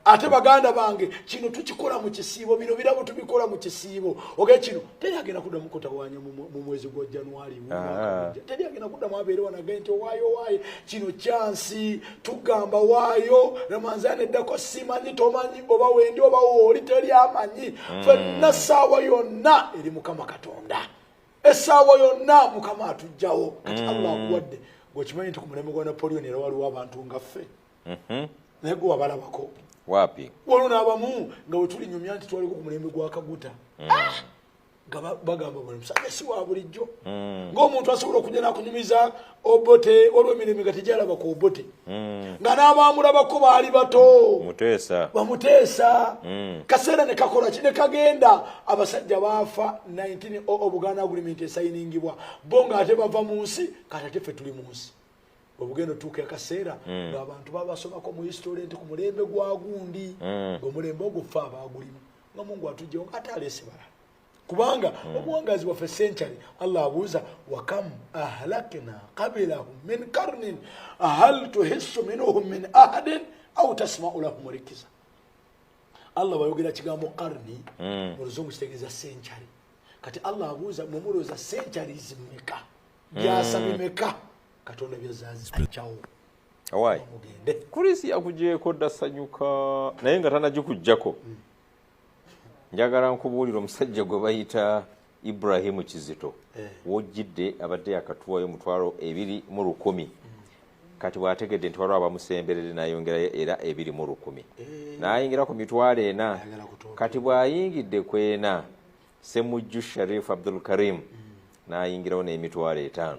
Ate baganda bange kino tukikola mu kisiibo, bino birabo tubikola mu kisiibo. Oge kino teri agenda kuddamu kutawaanya mu mwezi gwa January, teri agenda kuddamu abeere wano agende nti owaayo owaaye kino kyansi tugamba waayo Ramanzani eddako simanyi tomanyi oba wendi oba wooli teri amanyi. Ffenna ssaawa yonna eri Mukama Katonda, essaawa yonna Mukama atujjawo. Kati Allah akuwadde gwekimanyi nti ku mulembe gwa Napoleon era waliwo abantu nga ffe, naye gwe wabalabako wapi? Waliwo n'abamu nga bwe tulinyumya nti twaliko ku mulembe gwa Kaguta, nga bagamba buli musajja si wa bulijjo, ng'omuntu asobola okujja n'akunyumiza Obote, waliwo emirembe nga tegyalaba ku Obote, nga n'abaamulabako baali bato bamuteesa. Kaseera ne kakola ki ne kagenda, abasajja baafa 1900 Buganda Agreement esayiningibwa, bo ng'ate bava mu nsi, kati ate ffe tuli mu nsi. Obugendo otuuka akaseera ng'abantu babasomako mu history nti ku mulembe gwa gundi, ng'omulembe ogwo ffe abaagulimu. Nga Mungu atujjewo ate aleese balala. Kubanga obuwangazi bwaffe century, Allah abuuza wakam ahlakna qablahum min qarnin hal tuhissu minhum min ahadin au tasma'u lahum rikiza. Allah bayogera kigambo qarni mu luzungu kitegeeza century. Kati Allah abuuza mumulooza centuries mmeka, byasa bimeka Katonda byazazi ajjawo. Awai Chris yakugyeko dda sanyuka naye nga tanagikuggyako. Njagala nkubuulira omusajja gwe bayita Ibrahimu Kizito wojjidde abadde yakatuwayo 2,100. Kati bw'ategedde nti waliwo abamusemberere n'ayongerayo era 2,100 n'ayingira ku 4,000. Kati bw'ayingidde ku 4 Semujju Sharif Abdul Karim n'ayingirawo n'5,000.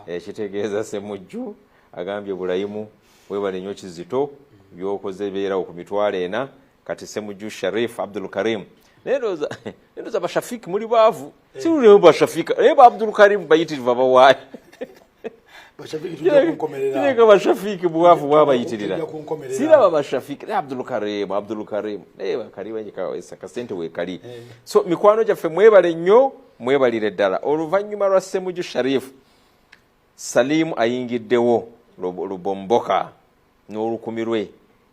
Ekitegeeza Semujju agambye Bulayimu webale nnyo Kizito by'okoze beerawo ku 4,000. Kati Semujju Sharif Abdul Karim naye ndowooza Bashafiki muli baavu, si lulimi Bashafika naye ba Abdul Karim bayitirivu abawaayo. Kireka Bashafiki bwavu bwabayitirira, siraba Bashafiki naye Abdul Karim, Abdul Karim naye bakali kasente weekali. So mikwano gyaffe mwebale nnyo, mwebalire ddala. Oluvannyuma lwa Semujju Sharif, Salimu ayingiddewo Lubomboka n'olukumi lwe.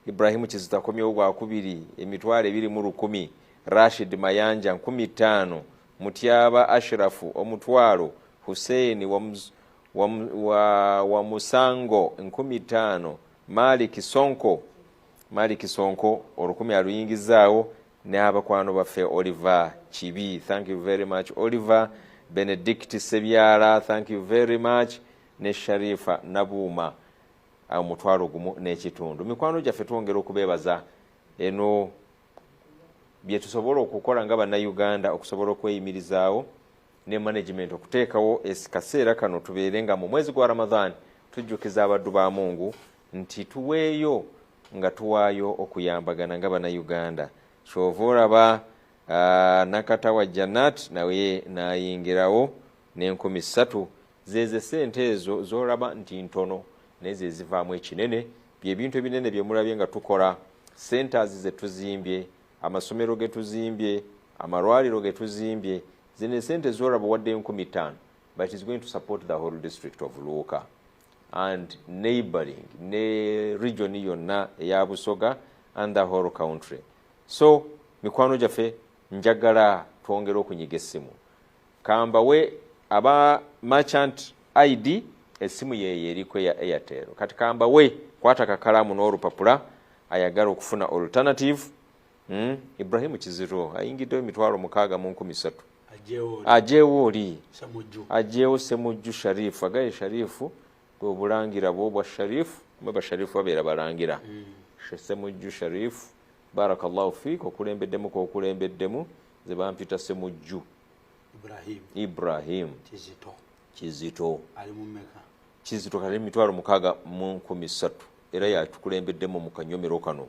Ibrahimu Kizito akomyewo gwakubiri 21,000. Rashid Mayanja 5,000. Mutyaba Ashrafu 1,000. Hussein wa Musango 5,000. Malik Sonko, Malik Sonko 1,000 aluyingizaawo. N'abakwano baffe Oliver Kibi, thank you very much Oliver. Benedict Sebyala, thank you very much. Ne Sharifa Nabuuma 1,500. Mikwano gyaffe twongera okubeebaza eno bye tusobola okukola nga bannayuganda okusobola okweyimirizaawo ne management okuteekawo kaseera kano tubeere nga mu mwezi gwa Ramadhan tujjukiza abaddu ba Mungu nti tuweeyo nga tuwaayo okuyambagana nga bannayuganda. Kyova olaba Nakatawa Janat naye n'ayingirawo n'3,000. Zeze sente ezo z'olaba nti ntono naye ze zivaamu ekinene. Byebintu ebinene bye mulabye nga tukola, centers ze tuzimbye, amasomero ge tuzimbye, amalwaliro ge tuzimbye. Zino sente z'olaba wadde 5,000, but is going to support the whole district of Luuka and neighboring ne region yonna eya Busoga and the whole country. So mikwano gyaffe njagala twongere okunyiga essimu. Kambawe aba merchant ID essimu yeyo eriko ya Airtel. Kati kambawe kwata kakalamu n'olupapula ayagala okufuna alternative. Ibrahimu Kizito ayingiddewo 6,003,000. Ajeewo oli ajeewo Semujju Sharifu agaye Sharifu gwe obulangira bwo bwa Sharifu mwe Basharifu babeera balangira. Semujju Sharifu barakallahu fiik, okulembeddemu k'okulembeddemu ze bampita Semujju Ibrahim Kizito Kizito kali 6,003,000 era yatukulembeddemu mu kanyomero kano.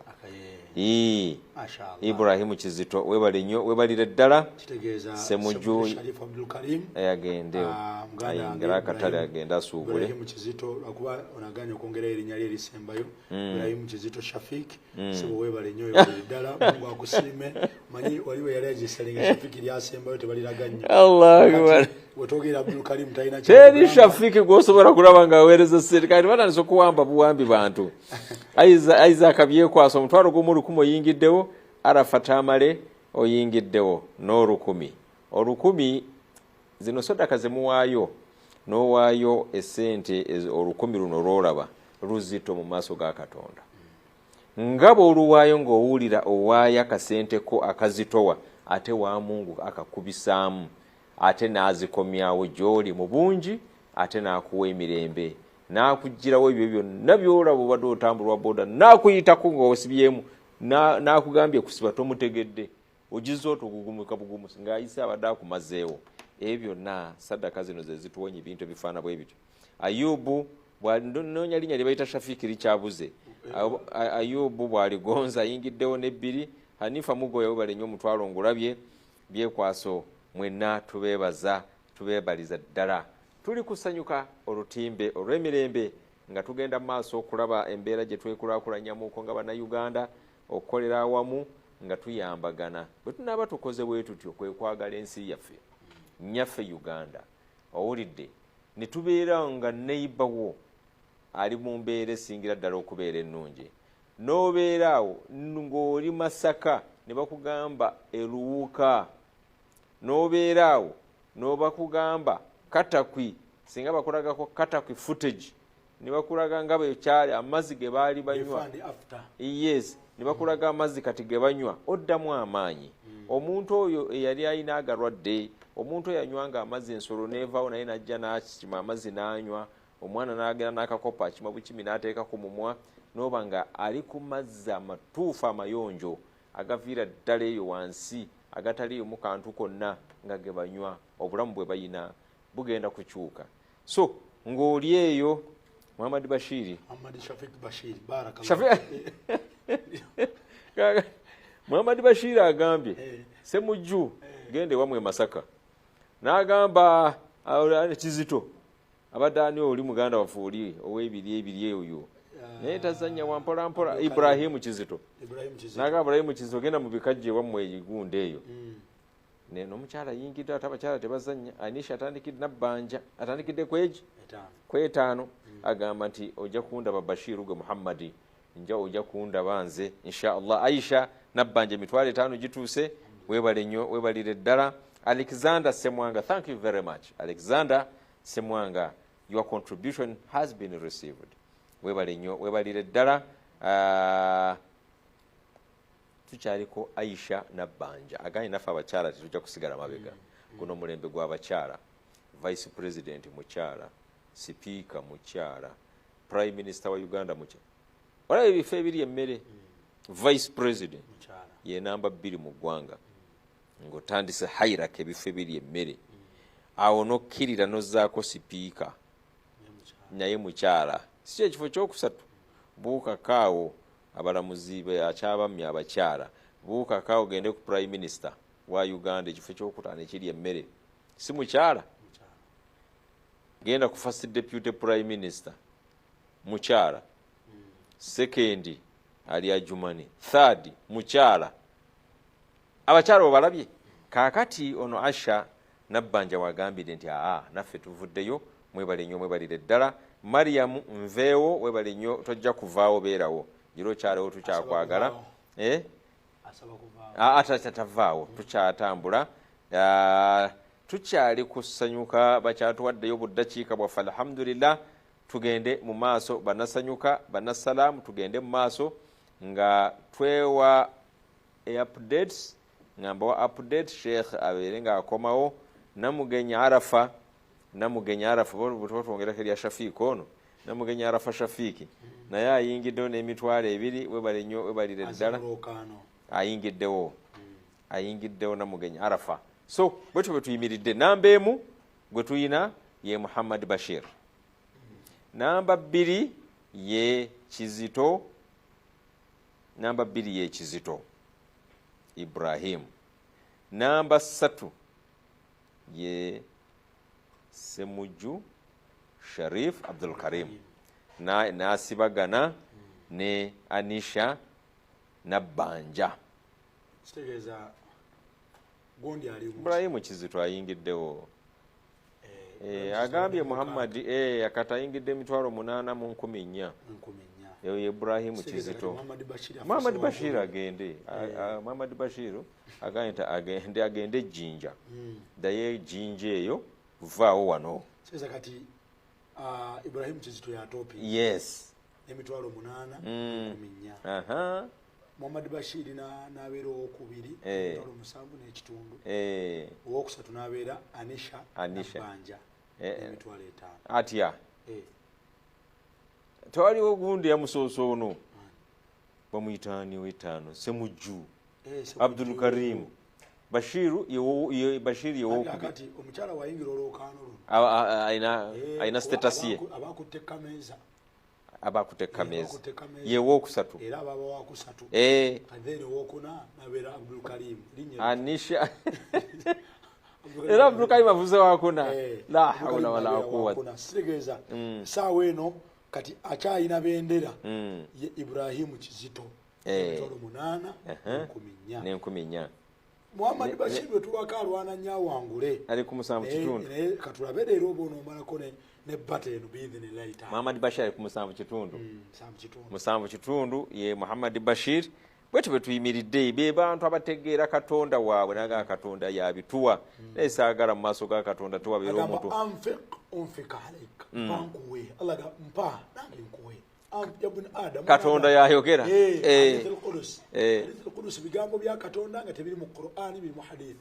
Ibrahimu Kizito webale nnyo, webalire ddala. Semujju Sharifu Abdul Karim agende ayingira akatale agende asuubule. Ibrahimu Kizito lwakuba onaganye okwongera erinnya lye erisembayo. Ibrahimu Kizito Shafik, sebo webale nnyo, webalire ddala, Mungu akusiime. Manyi waliwo yali agisalinga Shafik lyasembayo tebaliraga nnyo. Allahu Akbar. Wetwogera Abdul Karim talina teri Shafiki gw'osobola kulaba ng'aweereza ssente. Kati batandise okuwamba buwambi bantu. Isaac Byekwaso 1,000 oyingiddewo. Arafat Amale oyingiddewo n'1,000. 1,000 zino sodaka zemuwaayo n'owaayo essente 1,000 luno lw'olaba luzito mu maaso ga Katonda. Nga bw'oluwaayo ng'owulira owaayo akasente ko akazitowa ate wa Mungu akakubisaamu ate n'azikomyawo gy'oli mu bungi ate n'akuwa emirembe n'akuggyirawo ebyo byonna by'olaba obadde otambulwa boda n'akuyitako ng'osibyemu n'akugambye kusiba tomutegedde ogize otugugumuka bugumusi ng'ayise abadde akumazeewo. Ebyo byonna sadaka zino ze zituwonya ebintu ebifaana bwe bityo. Ayubu bw'anoonya linnya lye bayita Shafiki likyabuze. Ayubu bw'aligonza ayingiddewo n'ebbiri. Hanifa Mugoya webale nnyo 1,000 ngulabye. Byekwaso mwenna tubeebaza, tubeebaliza ddala. Tuli kusanyuka olutimbe olw'emirembe nga tugenda mu maaso okulaba embeera gye twekulaakulanyamuko nga bannayuganda okukolera awamu Nga tuyambagana. Bwe tunaaba tukoze bwe tutyo, kwe kwagala ensi yaffe, nnyaffe Uganda. Owulidde? Ne tubeera nga neighbor wo ali mu mbeera esingira ddala okubeera ennungi, n'obeera awo ng'oli Masaka ne bakugamba eruwuka, n'obeera awo n'obakugamba Katakwi, singa bakulagako Katakwi footage ne bakulaga nga bwekyali amazzi ge baali banywa. Before and after. Yes, ne bakulaga amazzi kati ge banywa, oddamu amaanyi. Omuntu oyo eyali alina agalwadde, omuntu oyo anywanga amazzi ensolo n'evaawo, naye n'ajja n'akima amazzi n'anywa, omwana n'agenda n'akakopo akima bukimi n'ateeka ku mumwa, n'oba nga ali ku mazzi amatuufu amayonjo agaviira ddala eyo wansi agataliimu kantu konna nga ge banywa, obulamu bwe bayina bugenda kukyuka. So ng'oli eyo Muhammad Bashiri, Muhammad Shafiq Bashir, barakallah. Muhammad Bashir agambye Semujju gende wamwe Masaka, n'agamba Kizito abadde ani oli muganda waffe oli ow'ebiri ebiri oyo naye tazannya wa mpola mpola, Ibrahimu Kizito. Ibrahim Kizito. N'agamba Ibrahimu Kizito genda mu bikajjo ewammwe egundi eyo. N'omukyala ayingidde, ate abakyala tebazannya. Anisha atandikidde Nabbanja, atandikidde kwegi kwetaano, agamba nti ojja kundaba Bashiru gwe Muhammadi, nja ojja kundaba nze insha Allah. Aisha Nabbanja 50,000 gituuse, webale nnyo, webalire ddala. Alexander Semwanga, thank you very much. Alexander Semwanga, your contribution has been received. Webale nnyo, webalire ddala. Tukyaliko Aisha Nabbanja agambye naffe abakyala tetujja kusigala mabega. Guno omulembe gw'abakyala, vice president mukyala, sipiika mukyala, prime minister wa Uganda mukyala. Olaba ebifo ebiri emmere, vice president ye namba 2 mu ggwanga, ng'otandise hierarchy ebifo ebiri emmere, awo n'okkirira n'ozzaako sipiika naye mukyala, si ekifo kyokusatu. Buukakaawo abalamuzi akyabamye abakyala, buukakaawo gende ku prime minister wa Uganda, ekifo kyokutaano ekiri emmere si mukyala. Genda ku first deputy prime minister mukyala, second ali Ajumani, third mukyala. Abakyala obalabye. Kaakati ono Asha Nabbanja wagambire nti aa naffe tuvuddeyo, mwebale nnyo, mwebalire ddala. Mariam nveewo, webale nnyo, tojja kuvaawo, beerawo gira okyaliwo, tukyakwagala. Tavaawo, tukyatambula, tukyali kusanyuka, bakyatuwaddeyo buddakiika bwaffe, alhamdulillah. Tugende mu maaso bannasanyuka, bannasalaamu, tugende mu maaso nga twewa updates, nga mbawa update. Sheikh abeere ng'akomawo. Namugenya Arafa, Namugenya Arafa bwe twongerako erya Shafiiki, ono Namugenya Arafa Shafiiki naye ayingiddewo n'20,000. Webale nnyo, webalire ddala, ayingiddewo, ayingiddewo Namugenya Arafa. So bwetyo bwe tuyimiridde. Namba 1 gwe tuyina ye Muhammad Bashir, namba 2 ye Kizito, namba 2 ye Kizito Ibrahim, namba 3 ye Semujju Sharif Abdul Karim, n'asibagana ne Anisha Nabbanja. Kitegeeza gundi ali Ibrahimu Kizito ayingiddewo. Agambye Muhammad akati ayingidde 8,014,000. Eyo ye Ibrahimu Kizito. Muhammad Bashir agende. Muhammad Bashir agambye nti agende, agende Jinja. Ddayo Jinja eyo, vaawo wano. Kitegeeza kati Ibrahim Kizito yatopi. Yes. 8,014,000. Muhammad Bashir n'abeera owokubiri, 7,500. Owokusatu n'abeera Anisha Nabbanja 5,000. Atya? Tewaliwo gundi yamusoose ono bamuyitaani w'etaano, Semujju Abdul Karim Bashiru, Bashir yewokubiri. Kati omukyala wayingira olwokaano luno alina status ye, abakutte kameeza, abakutte kameeza yewokusatu, era ababa wakusatu. Then owokuna nabeera Abdul Karim, Anisha era Abdul Karim avuze wakuna. La hawla wala quwwata. Sitegeeza saawa eno kati akyayina bendera ye Ibrahimu Kizito. Emitwalo 8 14. N'enkumi nnya. Muhammad Bashir bwe tubako alwana nnyo awangule. Ali ku 7 kitundu. Naye katulabe leero oba onoomalako ne bata eno biidhinillahi taala. Muhammad Bashir ali ku 7 kitundu. 7 kitundu. 7 kitundu ye Muhammad Bashir. Bwetu bwe tuyimiridde, be bantu abategeera Katonda waabwe, naga Katonda yabituwa, naye saagala mu maaso ga Katonda tuwabeera Agamba omuntu. Anfiq unfik alaik. Mpa nkuwe. Allah ga mpa nange nkuwe. Ya bun Adam. Katonda yayogera. Hadith al-Qudus. Hadith al-Qudus, bigambo bya Katonda nga tebiri mu Qur'ani, biri mu hadith.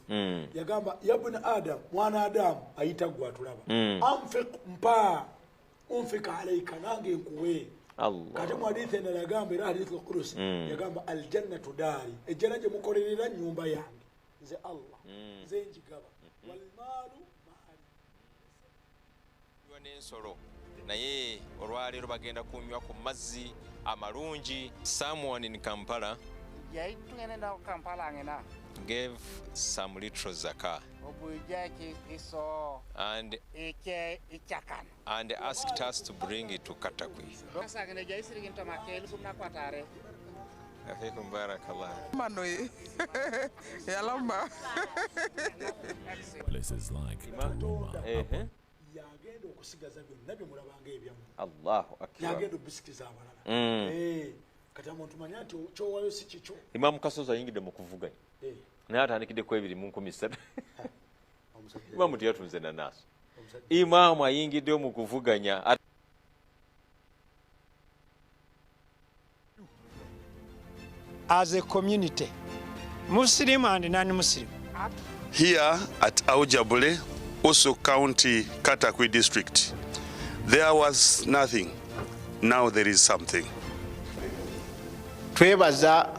Yagamba ya bun Adam, mwana Adam, ayita gwe atulaba. Anfiq, mpa, unfik alaika, nange nkuwe. Allah. Kati mu hadithi endala yagamba, era hadith al-Qudus, yagamba aljannatu daari, ejjana gye mukolerera nnyumba yange nze Allah, nze njigaba, walmaalu. Kunywa n'ensolo, naye olwaleero bagenda kunywa ku mazzi amalungi. Someone in Kampala Yaitungene Kampala ngena gave some little zakah obujaki iso and ike ichakan and asked us to bring it to Katakwi. Kasangene jaisiri ginto makel kumna kwatare. Afikum barakallah. Manoi. Yalamba. Places like Toroma, Yagenda okusigaza byonna bye mulabanga ebyammwe. Allahu akbar. Yagenda obisikiza abalala. Kati omuntu manya nti kyowayo si kikyo. Imamu Kasozi ayingidde mu kuvuganya, naye atandikidde ku 2 mu 3000. Imaamu teyatunze nanaaso. Imaamu ayingiddeyo mu kuvuganya. As a community, Muslim and non-Muslim. Here at Aujabule, Usu County, Katakwi District, there was nothing. Now there is something. Twebaza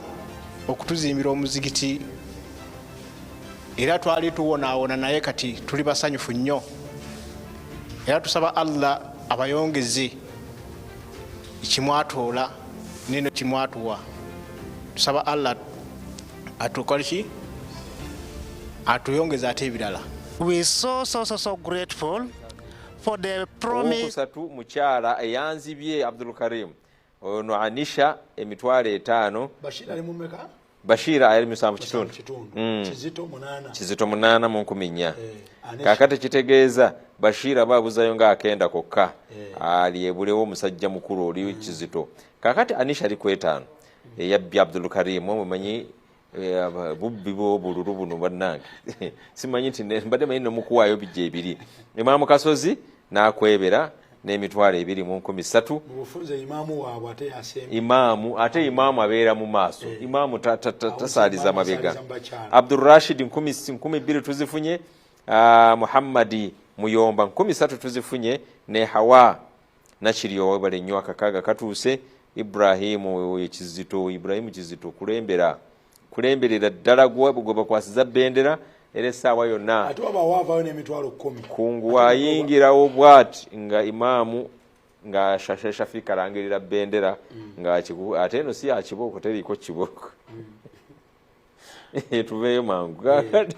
okutuzimbira omuzigiti, era twali tuwonaawona, naye kati tuli basanyufu nnyo, era tusaba Allah abayongeze ekimwatoola neno kimwatuwa. Tusaba Allah atukole ki, atuyongeze ate ebirala. We so so so so grateful for the promise. Owokusatu mukyala eyanzibye Abdul Karim, ono Anisha, 50,000. Bashir ali mumeka? Bashir ali 7 kitundu. Kizito 8. Kizito 8 mu 4,000. Anisha. Kakati kitegeeza Bashir aba abuzayo nga akenda kokka, alyebulewo omusajja mukulu oli Kizito. Kakati Anisha ali ku 5, eyabbye Abdul Karim. Omumanyi bubbi bw'obululu buno bannange, simanyi nti mbadde manyi nomukuwaayo bijja ebiri. Imaamu Kasozi n'akwebera n'23,000. Mu bufunze imaamu waabwe ate yasemba. Imaamu, ate imaamu abeera mu maaso. Imaamu tasaaliza mabega. Asaaliza mu bakyala. Abdurashid 2,000 tuzifunye. Muhammadi Muyomba 3,000 tuzifunye, ne Hawa Nakiryo, webale nnyo, akakaaga katuuse. Ibrahimu oyo Kizito, Ibrahimu Kizito, kulembera, kulemberera ddala, gwe gwe bakwasiza bendera, era essaawa yonna Ate waba waavaayo n'10,000. Kungu ayingirawo bwati nga imaamu nga Shafika alangirira bendera nga ate eno si ya kibooko, teriiko kibooko. Tuveeyo mangu. Kakati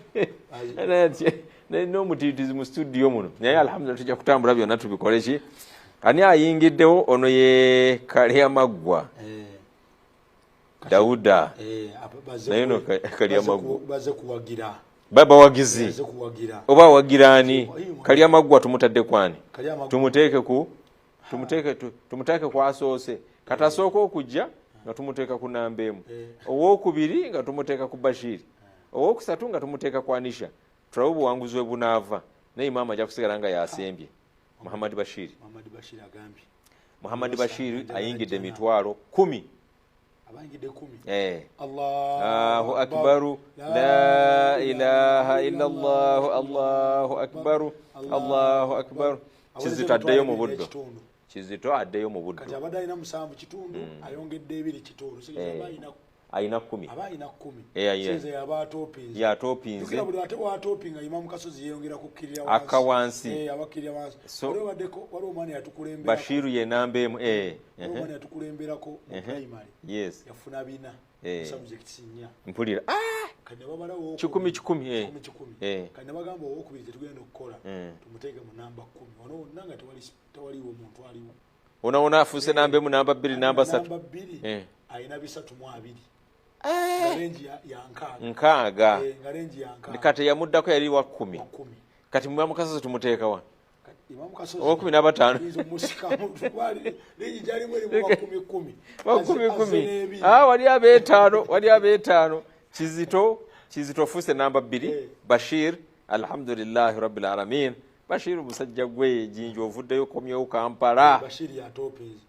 n'omutiitizi mu studio muno, naye alhamdulillah tujja kutambula byonna tubikole ki. Ani ayingiddewo? Ono ye Kalyamaggwa Dawuda. Naye no Kalyamaggwa Baze kuwagira. Babawagizi. Baze kuwagira. Oba awagira ani? Kalyamaggwa tumutadde kwani? Kalyamaggwa. Tumuteeke ku tumuteeke tumuteeke kwasoose. Kati asooka okujja nga tumuteeka ku namba 1, owookubiri nga tumuteeka ku Bashiri, owokusatu nga tumuteeka ku Anisha. Tulabe obuwanguzi bwe bunaava, naye imaama ajja kusigala nga yasembye, Muhammad Bashiri. Muhammad Bashir agambye. Muhammad Bashiri ayingidde 10,000. Abayingidde 10. Allahu akbaru, la ilaha illa Allah, Allahu akbaru, Allahu akbaru. Kizito addeyo mu buddo, Kizito addeyo mu buddo. Kati abadde alina 7 kitundu, ayongedde 2 kitundu. Sigeza aba alina Alina 10. Aba alina 10. Ayina. Sinze yaba atopinze. Yatopinze. Jjukira buli ate bw'atopinga, Imamu Kasozi yeeyongera kukkirira. Akka wansi. Abakkirira wansi. Waliwo baddeko, waliwo omwana yatukulemberako. Bashiru ye namba 1. Waliwo omwana yatukulemberako mu primary. Yafuna 4 mu subjects 4. Mpulira. Kati ne babalawo 100 100. 100 100. Kati ne bagamba owokubiri tetugenda okukola, tumuteeke mu namba 10. Wano wonna nga tewaliwo muntu aliwo. Onawona afuuse namba 1, namba 2, namba 3. Namba 2. Alina 320. Nga range ya 6. 6. Nga range ya 6. Kati yamuddako yali wa 10. Kati Imamu Kasozi tumuteeka wa? Imamu Kasozi. Owa 15. Yinza omusikamu twali range gyalimu erimu wa 10 10. Wa 10 10. Wali ab'etaano, wali ab'etaano. Kizito fuuse namba 2. Bashir, alhamdulillahi rabbil alamin. Bashir musajja gwe Jinja ovuddeyo komyewo Kampala. Bashir yatopeza.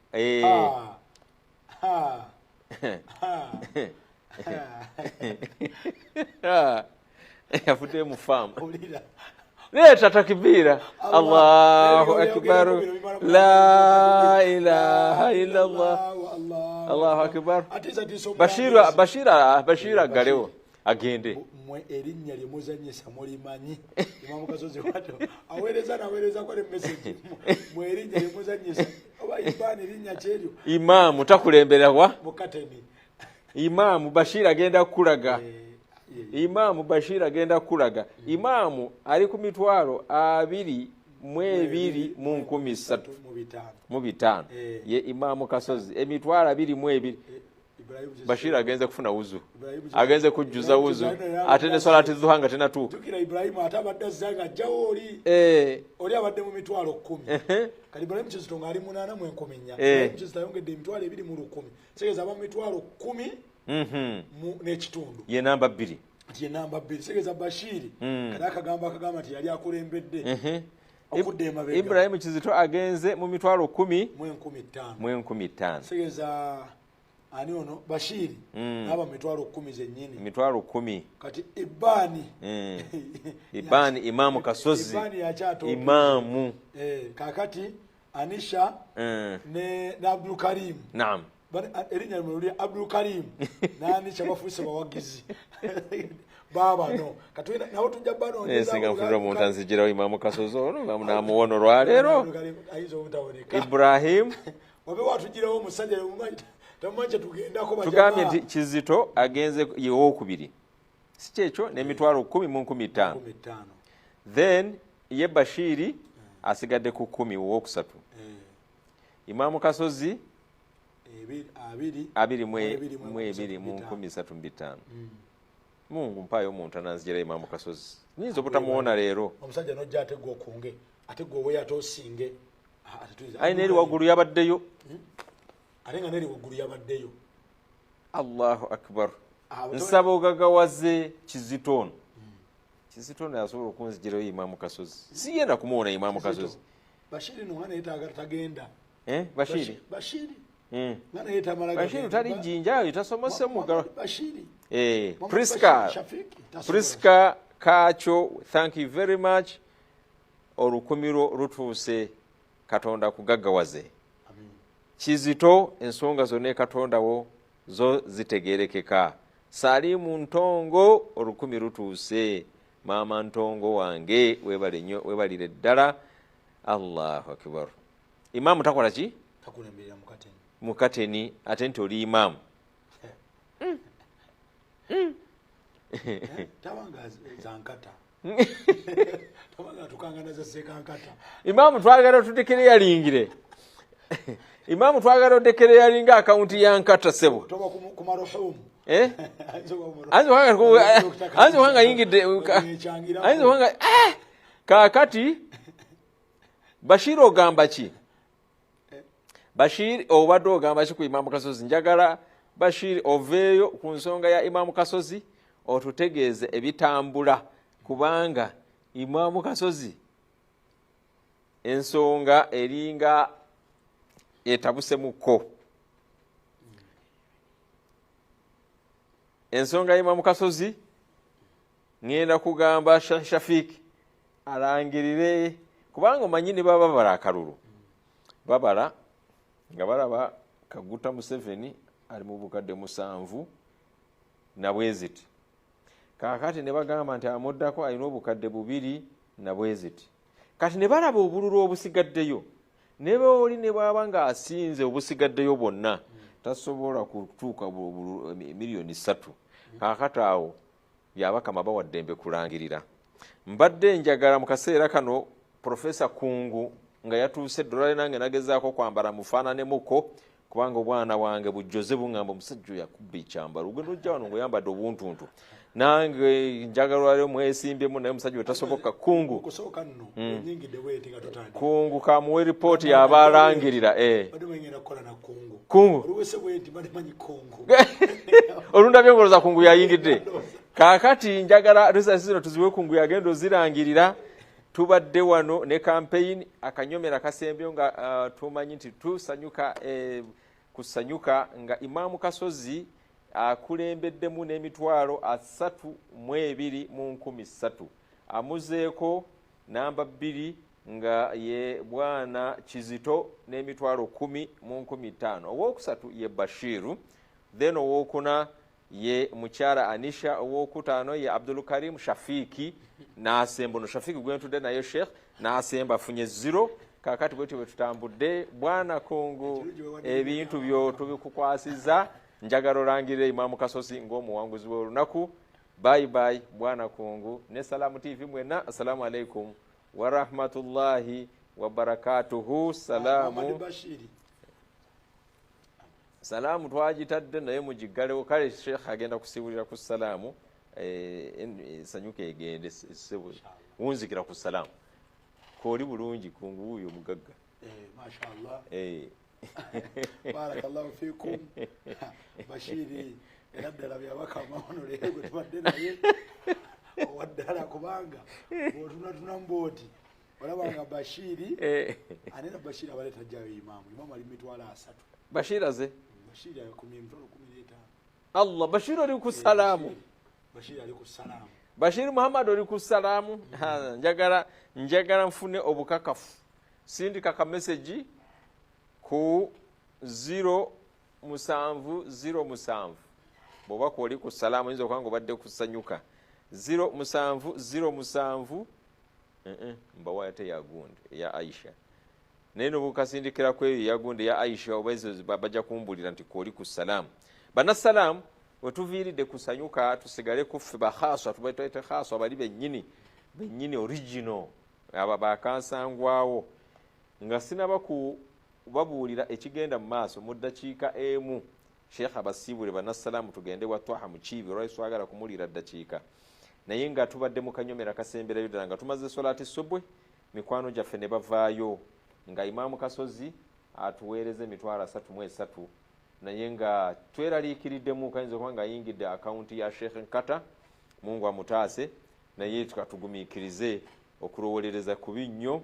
Yavuddeyo mu faamu. Leeta takbira. Allahu akbar. La ilaha illallah. Allahu akbar. Bashir agalewo agende. Mwe erinnya lye muzannyisa mulimanyi. Imamu Kasozi watyo aweereza n'aweereza kwa message. Mwe erinnya lye muzannyisa oba Ibaani erinnya kyeryo. Imaamu takulembera wa? Mukateni. Imaamu Bashir agenda kukulaga. Imaamu Bashir agenda kukulaga. Imaamu ali ku 22,305. Ye Imaamu Kasozi 22,000. Bashir agenze kufuna wuzu. Agenze kujjuza wuzu. Ate ne swalati zuha nga tenatuuka. Jjukira Ibrahim ate abadde azza nga ajjawo oli. Oli abadde mu 10,000. Kati Ibrahim Kizito ng'ali 8,400. Ibrahim Kizito ayongedde 20,000. Kitegeeza aba mu 10,000 n'ekitundu. Ye namba 2. Nti ye namba 2. Kitegeeza Bashir kati akagamba nti yali akulembedde. Okudda emabega. Ibrahim Kizito agenze mu 10,000 mu 5,000. Kitegeeza ani ono Bashiri n'aba 10,000 zennyini. 10,000. Kati Ibani. Ibani Imamu Kasozi. Ibani yakyato. Imamu. Kakati Anisha ne Abdul Karim. Naam. Erinnya lye Abdul Karim na Anisha bafuuse bawagizi. Baba no. Kati nawo tujja bano. Singa nfunira omuntu anzigirawo Imamu Kasozi ono namuwona olwaleero. Ayinza obutaboneka. Ibrahim. Wabe watugirawo omusajja omumanyi. Tugambye nti Kizito agenze yewookubiri si kyekyo n'10,000 5,000. Then ye Bashiri asigadde ku 10 owookusatu. Imaamu Kasozi 22,305. Mungu mpaayo omuntu ananzijira Imaamu Kasozi. Nyinza obutamuwona leero. Omusajja n'ojja ate gwe okunge ate gwe owe ate osinge. Aye n'eri waggulu yabaddeyo. Ate nga n'eri waggulu yabaddeyo. Allahu akbar. Nsaba ogagawaze Kizito ono. Kizito ono yasobola okunzigirayo Imaamu Kasozi. Siyenda kumuwona Imaamu Kasozi. Bashiri no nga yeetaaga tagenda. Bashiri? Bashiri. Nga yeetamala. Bashiri tali Jinja tasomose mugalo. Bashiri. Priska Kacho, thank you very much. Olukumiro lutuuse Katonda kugaggawaze. Kizito ensonga zonna Katonda wo zo zitegeerekeka. Salimu Ntongo 1,000 lutuuse. Maama Ntongo wange webale nnyo webalire ddala. Allahu akbar. Imaamu takola ki? Takulemberera mukateni. Mukateni ate nti oli imaamu. Tabanga zankata. Tabanga tukangana za sekankata. Imaamu twagala tudekereyalingire. Imaamu twagala odekereyalinga akawunti ya Nkata ssebo. Toba ku maruhumu. Anze wanga yingidde. Anze wanga kaakati Bashir ogamba ki? Bashir obadde ogamba ki ku Imaamu Kasozi? Njagala Bashir oveeyo ku nsonga ya Imaamu Kasozi otutegeeze ebitambula kubanga Imaamu Kasozi ensonga eringa etabusemuko. Ensonga ya Imaamu Kasozi ngenda kugamba Shafik alangirire kubanga omanyi ne baba babala akalulu. Babala nga balaba Kaguta Museveni ali mu bukadde 7 na bweziti. Kaakati ne bagamba nti amuddako alina obukadde 2 na bweziti. Kati ne balaba obululu obusigaddeyo. Ne oli ne bw'aba ng'asinze obusigaddeyo bwonna tasobola kutuuka miliyoni 3. Kaakati awo Byabakama bawa ddembe kulangirira. Mbadde njagala mu kaseera kano Profesa Kungu nga yatuuse eddolale nange nagezaako kwambala mufaananemuko Kubanga obwana bwange bujjoze bungamba omusajja oyo akubba ekyambalo. Ogenda ojja wano ng'oyambadde obuntuntu. Nange njagala olwaleero mwesimbyemu naye omusajja we tasoboka. Kungu. Okusooka nno onyingidde bweti nga tutandika. Kungu kamuwe ripooti yaba alangirira. Badde ngenda kukola na Kungu. Kungu. Oluwese bweti badde manyi Kungu. Olundabye ng'olowooza Kungu yayingidde. Kaakati njagala results zino tuziwe Kungu yagenda ozirangirira. Tubadde wano ne campaign akanyomera kasembyo nga tumanyi nti tusanyuka kusanyuka nga Imaamu Kasozi akulembeddemu n'emitwalo 32,300. Amuzeeko namba 2 nga ye Bwana Kizito n'emitwalo 10,500. Owokusatu ye Bashiru, then owokuna ye mukyala Anisha, owokutaano ye Abdul Karim Shafiki n'asemba. Ono Shafiki gwe ntudde naye Sheikh n'asemba afunye 0. Kaakati bwetyo bwe tutambudde. Bwana Kungu, ebintu byo tubikukwasiza. Njagala olangirire Imaamu Kasozi ng'omuwanguzi w'olunaku. Bye bye Bwana Kungu ne Salamu TV mwenna. Assalamu alaikum wa rahmatullahi wa barakatuhu. Salamu salaamu twagitadde naye mugiggalewo. Kale Sheikh agenda kusiibulira ku salaamu, esanyuka egende wunzikira ku salaamu. Kooli bulungi Kungu wuuyo omugagga. Mashallah. Barakallahu fikum. Bashiri era ddala byabakama wano leero gwe tubadde naye owaddala, kubanga bw'otunatuna mbooti olaba nga Bashiri anena. Bashiri abaleeta jjayo imaamu. Imaamu ali mitwalo 30. Bashir aze? Bashiri akumye emitwalo 15. Allah, Bashir oli ku salaamu. Bashiri ali ku salaamu. Bashir Muhammad oli ku salaamu. Njagala nfune obukakafu. Sindika ka message ku 0707. Bw'oba kwoli ku salaamu oyinza okuba nga obadde kusanyuka. 0707 mbawa ate ya gundi ya Aisha. Naye nobukasindikira ku eyo ya gundi ya Aisha oba ezo bajja kumbulira nti kwoli ku salaamu. Bannasalaamu wetuviiridde kusanyuka, tusigale kuffe bakhaswa, tubaite khaswa bali bennyini bennyini original aba bakansangwawo. Nga sinaba kubabuulira ekigenda mu maaso mu ddakiika emu, Sheikh abasiibule bannasalaamu tugende wa Twaha Mukiibi olwali twagala kumuliira ddakiika. Naye nga tubadde mu kanyomera kasemberayo ddala nga tumaze solati subwe, mikwano gyaffe ne bavaayo nga Imaamu Kasozi atuweereza emitwalo 33, naye nga tweraliikiriddemu kayinza okuba nga ayingidde akawunti ya Sheikh Nkata, Mungu amutaase, naye tukatugumiikirize okulowolereza kubi nnyo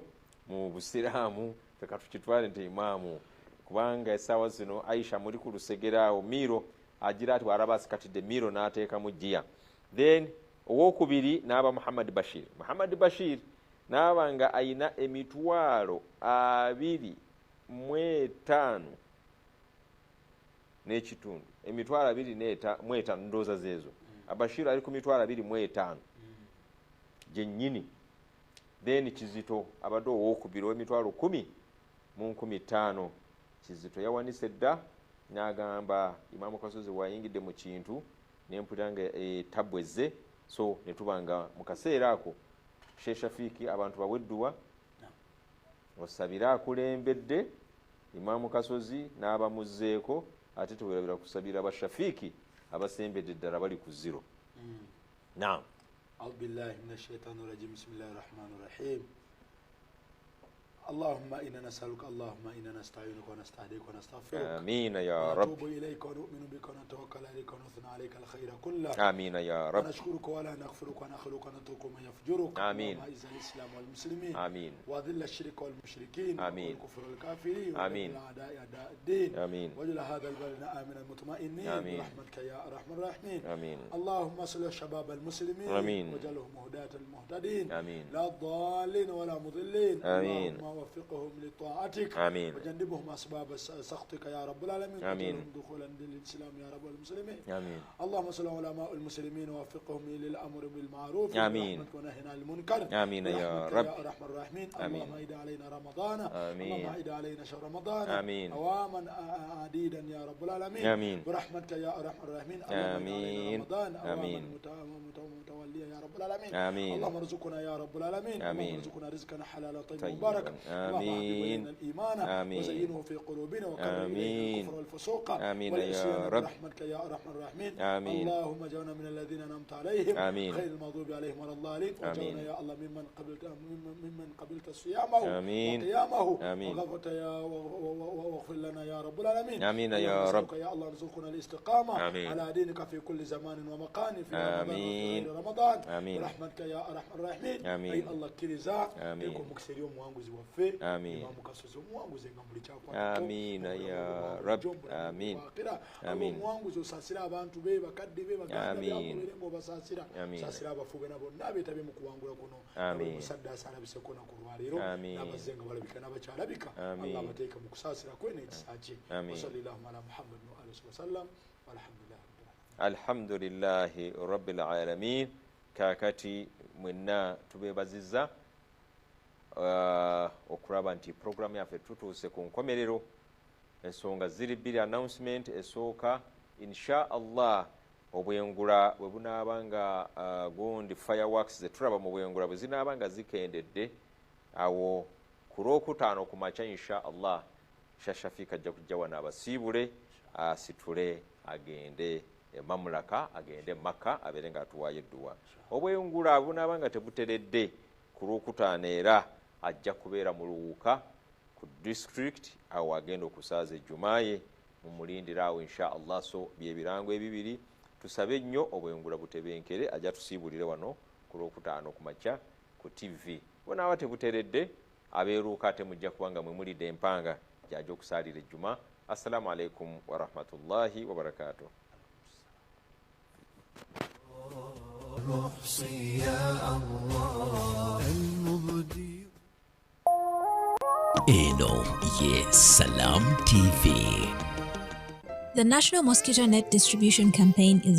mu Busiraamu, ffe tukitwale nti imaamu, kubanga essaawa zino Aisha muli ku lusegere awo Miro agira ati bw'alaba asikatidde Miro n'ateekamu giya. Then owokubiri n'aba Muhammad Bashir. Muhammad Bashir n'aba nga ayina emitwalo 25 n'ekitundu, emitwalo 25 ndowooza zeezo. Abashir ali ku mitwalo 25 gyennyini. Then Kizito abadde owokubiri ow'emitwalo 10,500. Kizito yawanise dda n'agamba Imaamu Kasozi wayingidde mu kintu nempulira nga etabweze. So ne tuba nga mu kaseera ako Sheikh Shafiki abantu bawedduwa osabire akulembedde Imaamu Kasozi n'abamuzzeeko, ate tuwerabira kusabira Abashafiki abasembedde ddala bali ku 0. Naam. A'udhu billahi minash shaitani rajim. Bismillahir rahmanir rahim. اللهم إنا نسألك، اللهم إنا نستعينك ونستهديك ونستغفرك. آمين يا رب. ونتوب إليك ونؤمن بك ونتوكل عليك ونثني عليك الخير كله. آمين يا رب. ونشكرك ولا نغفرك ونخلق ونترك من يفجرك. آمين. اللهم أعز الإسلام والمسلمين. آمين. وأذل الشرك والمشركين. آمين. والكفر والكافرين. آمين. وأعداء أعداء الدين. آمين. واجعل هذا البلد آمنا مطمئنين. آمين. برحمتك يا أرحم الراحمين. آمين. اللهم اصلح شباب المسلمين. آمين. واجعلهم هداة المهتدين. آمين. لا ضالين ولا مضلين. آمين. اللهم وفقهم لطاعتك. آمين. وجنبهم أسباب سخطك يا رب العالمين. آمين. وجعلهم دخولا للإسلام يا رب المسلمين. آمين. Amin. اللهم صل على علماء المسلمين ووفقهم للامر بالمعروف آمين. برحمتك ونهنا عن المنكر آمين يا برحمتك رب. يا ارحم الراحمين. آمين. اللهم اعد علينا رمضان. آمين. اللهم اعد علينا شهر رمضان آمين. اواما عديدا يا رب العالمين. آمين. برحمتك يا ارحم الراحمين. اللهم اعد علينا آمين. رمضان اواما آمين. متوليا يا رب العالمين. آمين. اللهم ارزقنا يا رب العالمين. آمين. اللهم ارزقنا رزقا حلالا طيبا طيباً. مباركا. اللهم حبب آمين. الينا الايمان آمين. وزينه في قلوبنا وكره الينا آمين. الكفر والفسوق آمين يا والعصيان رب. برحمتك يا ارحم الراحمين. آمين. اللهم اجعلنا من الذين انعمت عليهم آمين. غير المغضوب عليهم ولا الضالين. واجعلنا آمين. يا الله ممن قبلت صيامه آمين. وقيامه. آمين. وغفرت يا واغفر لنا يا رب العالمين. آمين يا اللهم رب. نسألك يا الله ارزقنا الاستقامة آمين. على دينك في كل زمان ومكان في رمضان وفي آمين. غير رمضان. آمين. برحمتك يا ارحم الراحمين. آمين. اي الله kkiriza آمين. teeka omukisa eri omuwanguzi waffe. Amin. Imaamu Kasozi omuwanguzi nga buli kyakwatako. Amiina ya Rabb. Amin. Akira Amin. omuwanguzi osaasira abantu be, bakadde be, baganda be, Amin. ababeere ng'obasaasira. Amin. Saasira abafu be na bonna abeetabye mu kuwangula kuno. Amin. Musaddaasa alabiseko naku lwaleero Amin. n'abazze nga balabika n'abakyalabika. Amin. Allah abateeke mu kusaasira kwe n'ekisa kye. Amin. Wasallillahuma ala Muhammadin wa alihi wasallam walhamdulillah. Alhamdulillahi rabbil alamin. Kaakati mwenna tubeebazizza okulaba nti programu yaffe tutuuse ku nkomerero. Ensonga ziri bbiri. Announcement esooka, insha Allah obwengula bwe bunaaba nga gundi fireworks zetulaba mu bwengula bwe zinaaba nga zikendedde, awo ku lwokutaano ku makya insha Allah Shashafika ajja kujja wano abasiibule, asitule agende e mamulaka, agende Makka, abeere nga atuwaayo edduwa. Obwengula bunaaba nga tebuteredde ku lwokutaano era ajja kubeera mu Luwuka ku district, awo agenda okusaaza ejjumaaye, mumulindire awo insha Allah. So byebirango ebibiri, tusabe nnyo obwengula butebenkere, ajja tusiibulire wano ku lwokutaano ku makya ku TV. Bunaaba tebuteredde abeeruuka ate mujja kubanga mwe mulidde empanga gyajja okusaalira ejjuma. Assalamu alaikum warahmatullahi wabarakatuh. نحصي يا الله المبدي Eno ye Salam TV. The National Mosquito Net Distribution Campaign is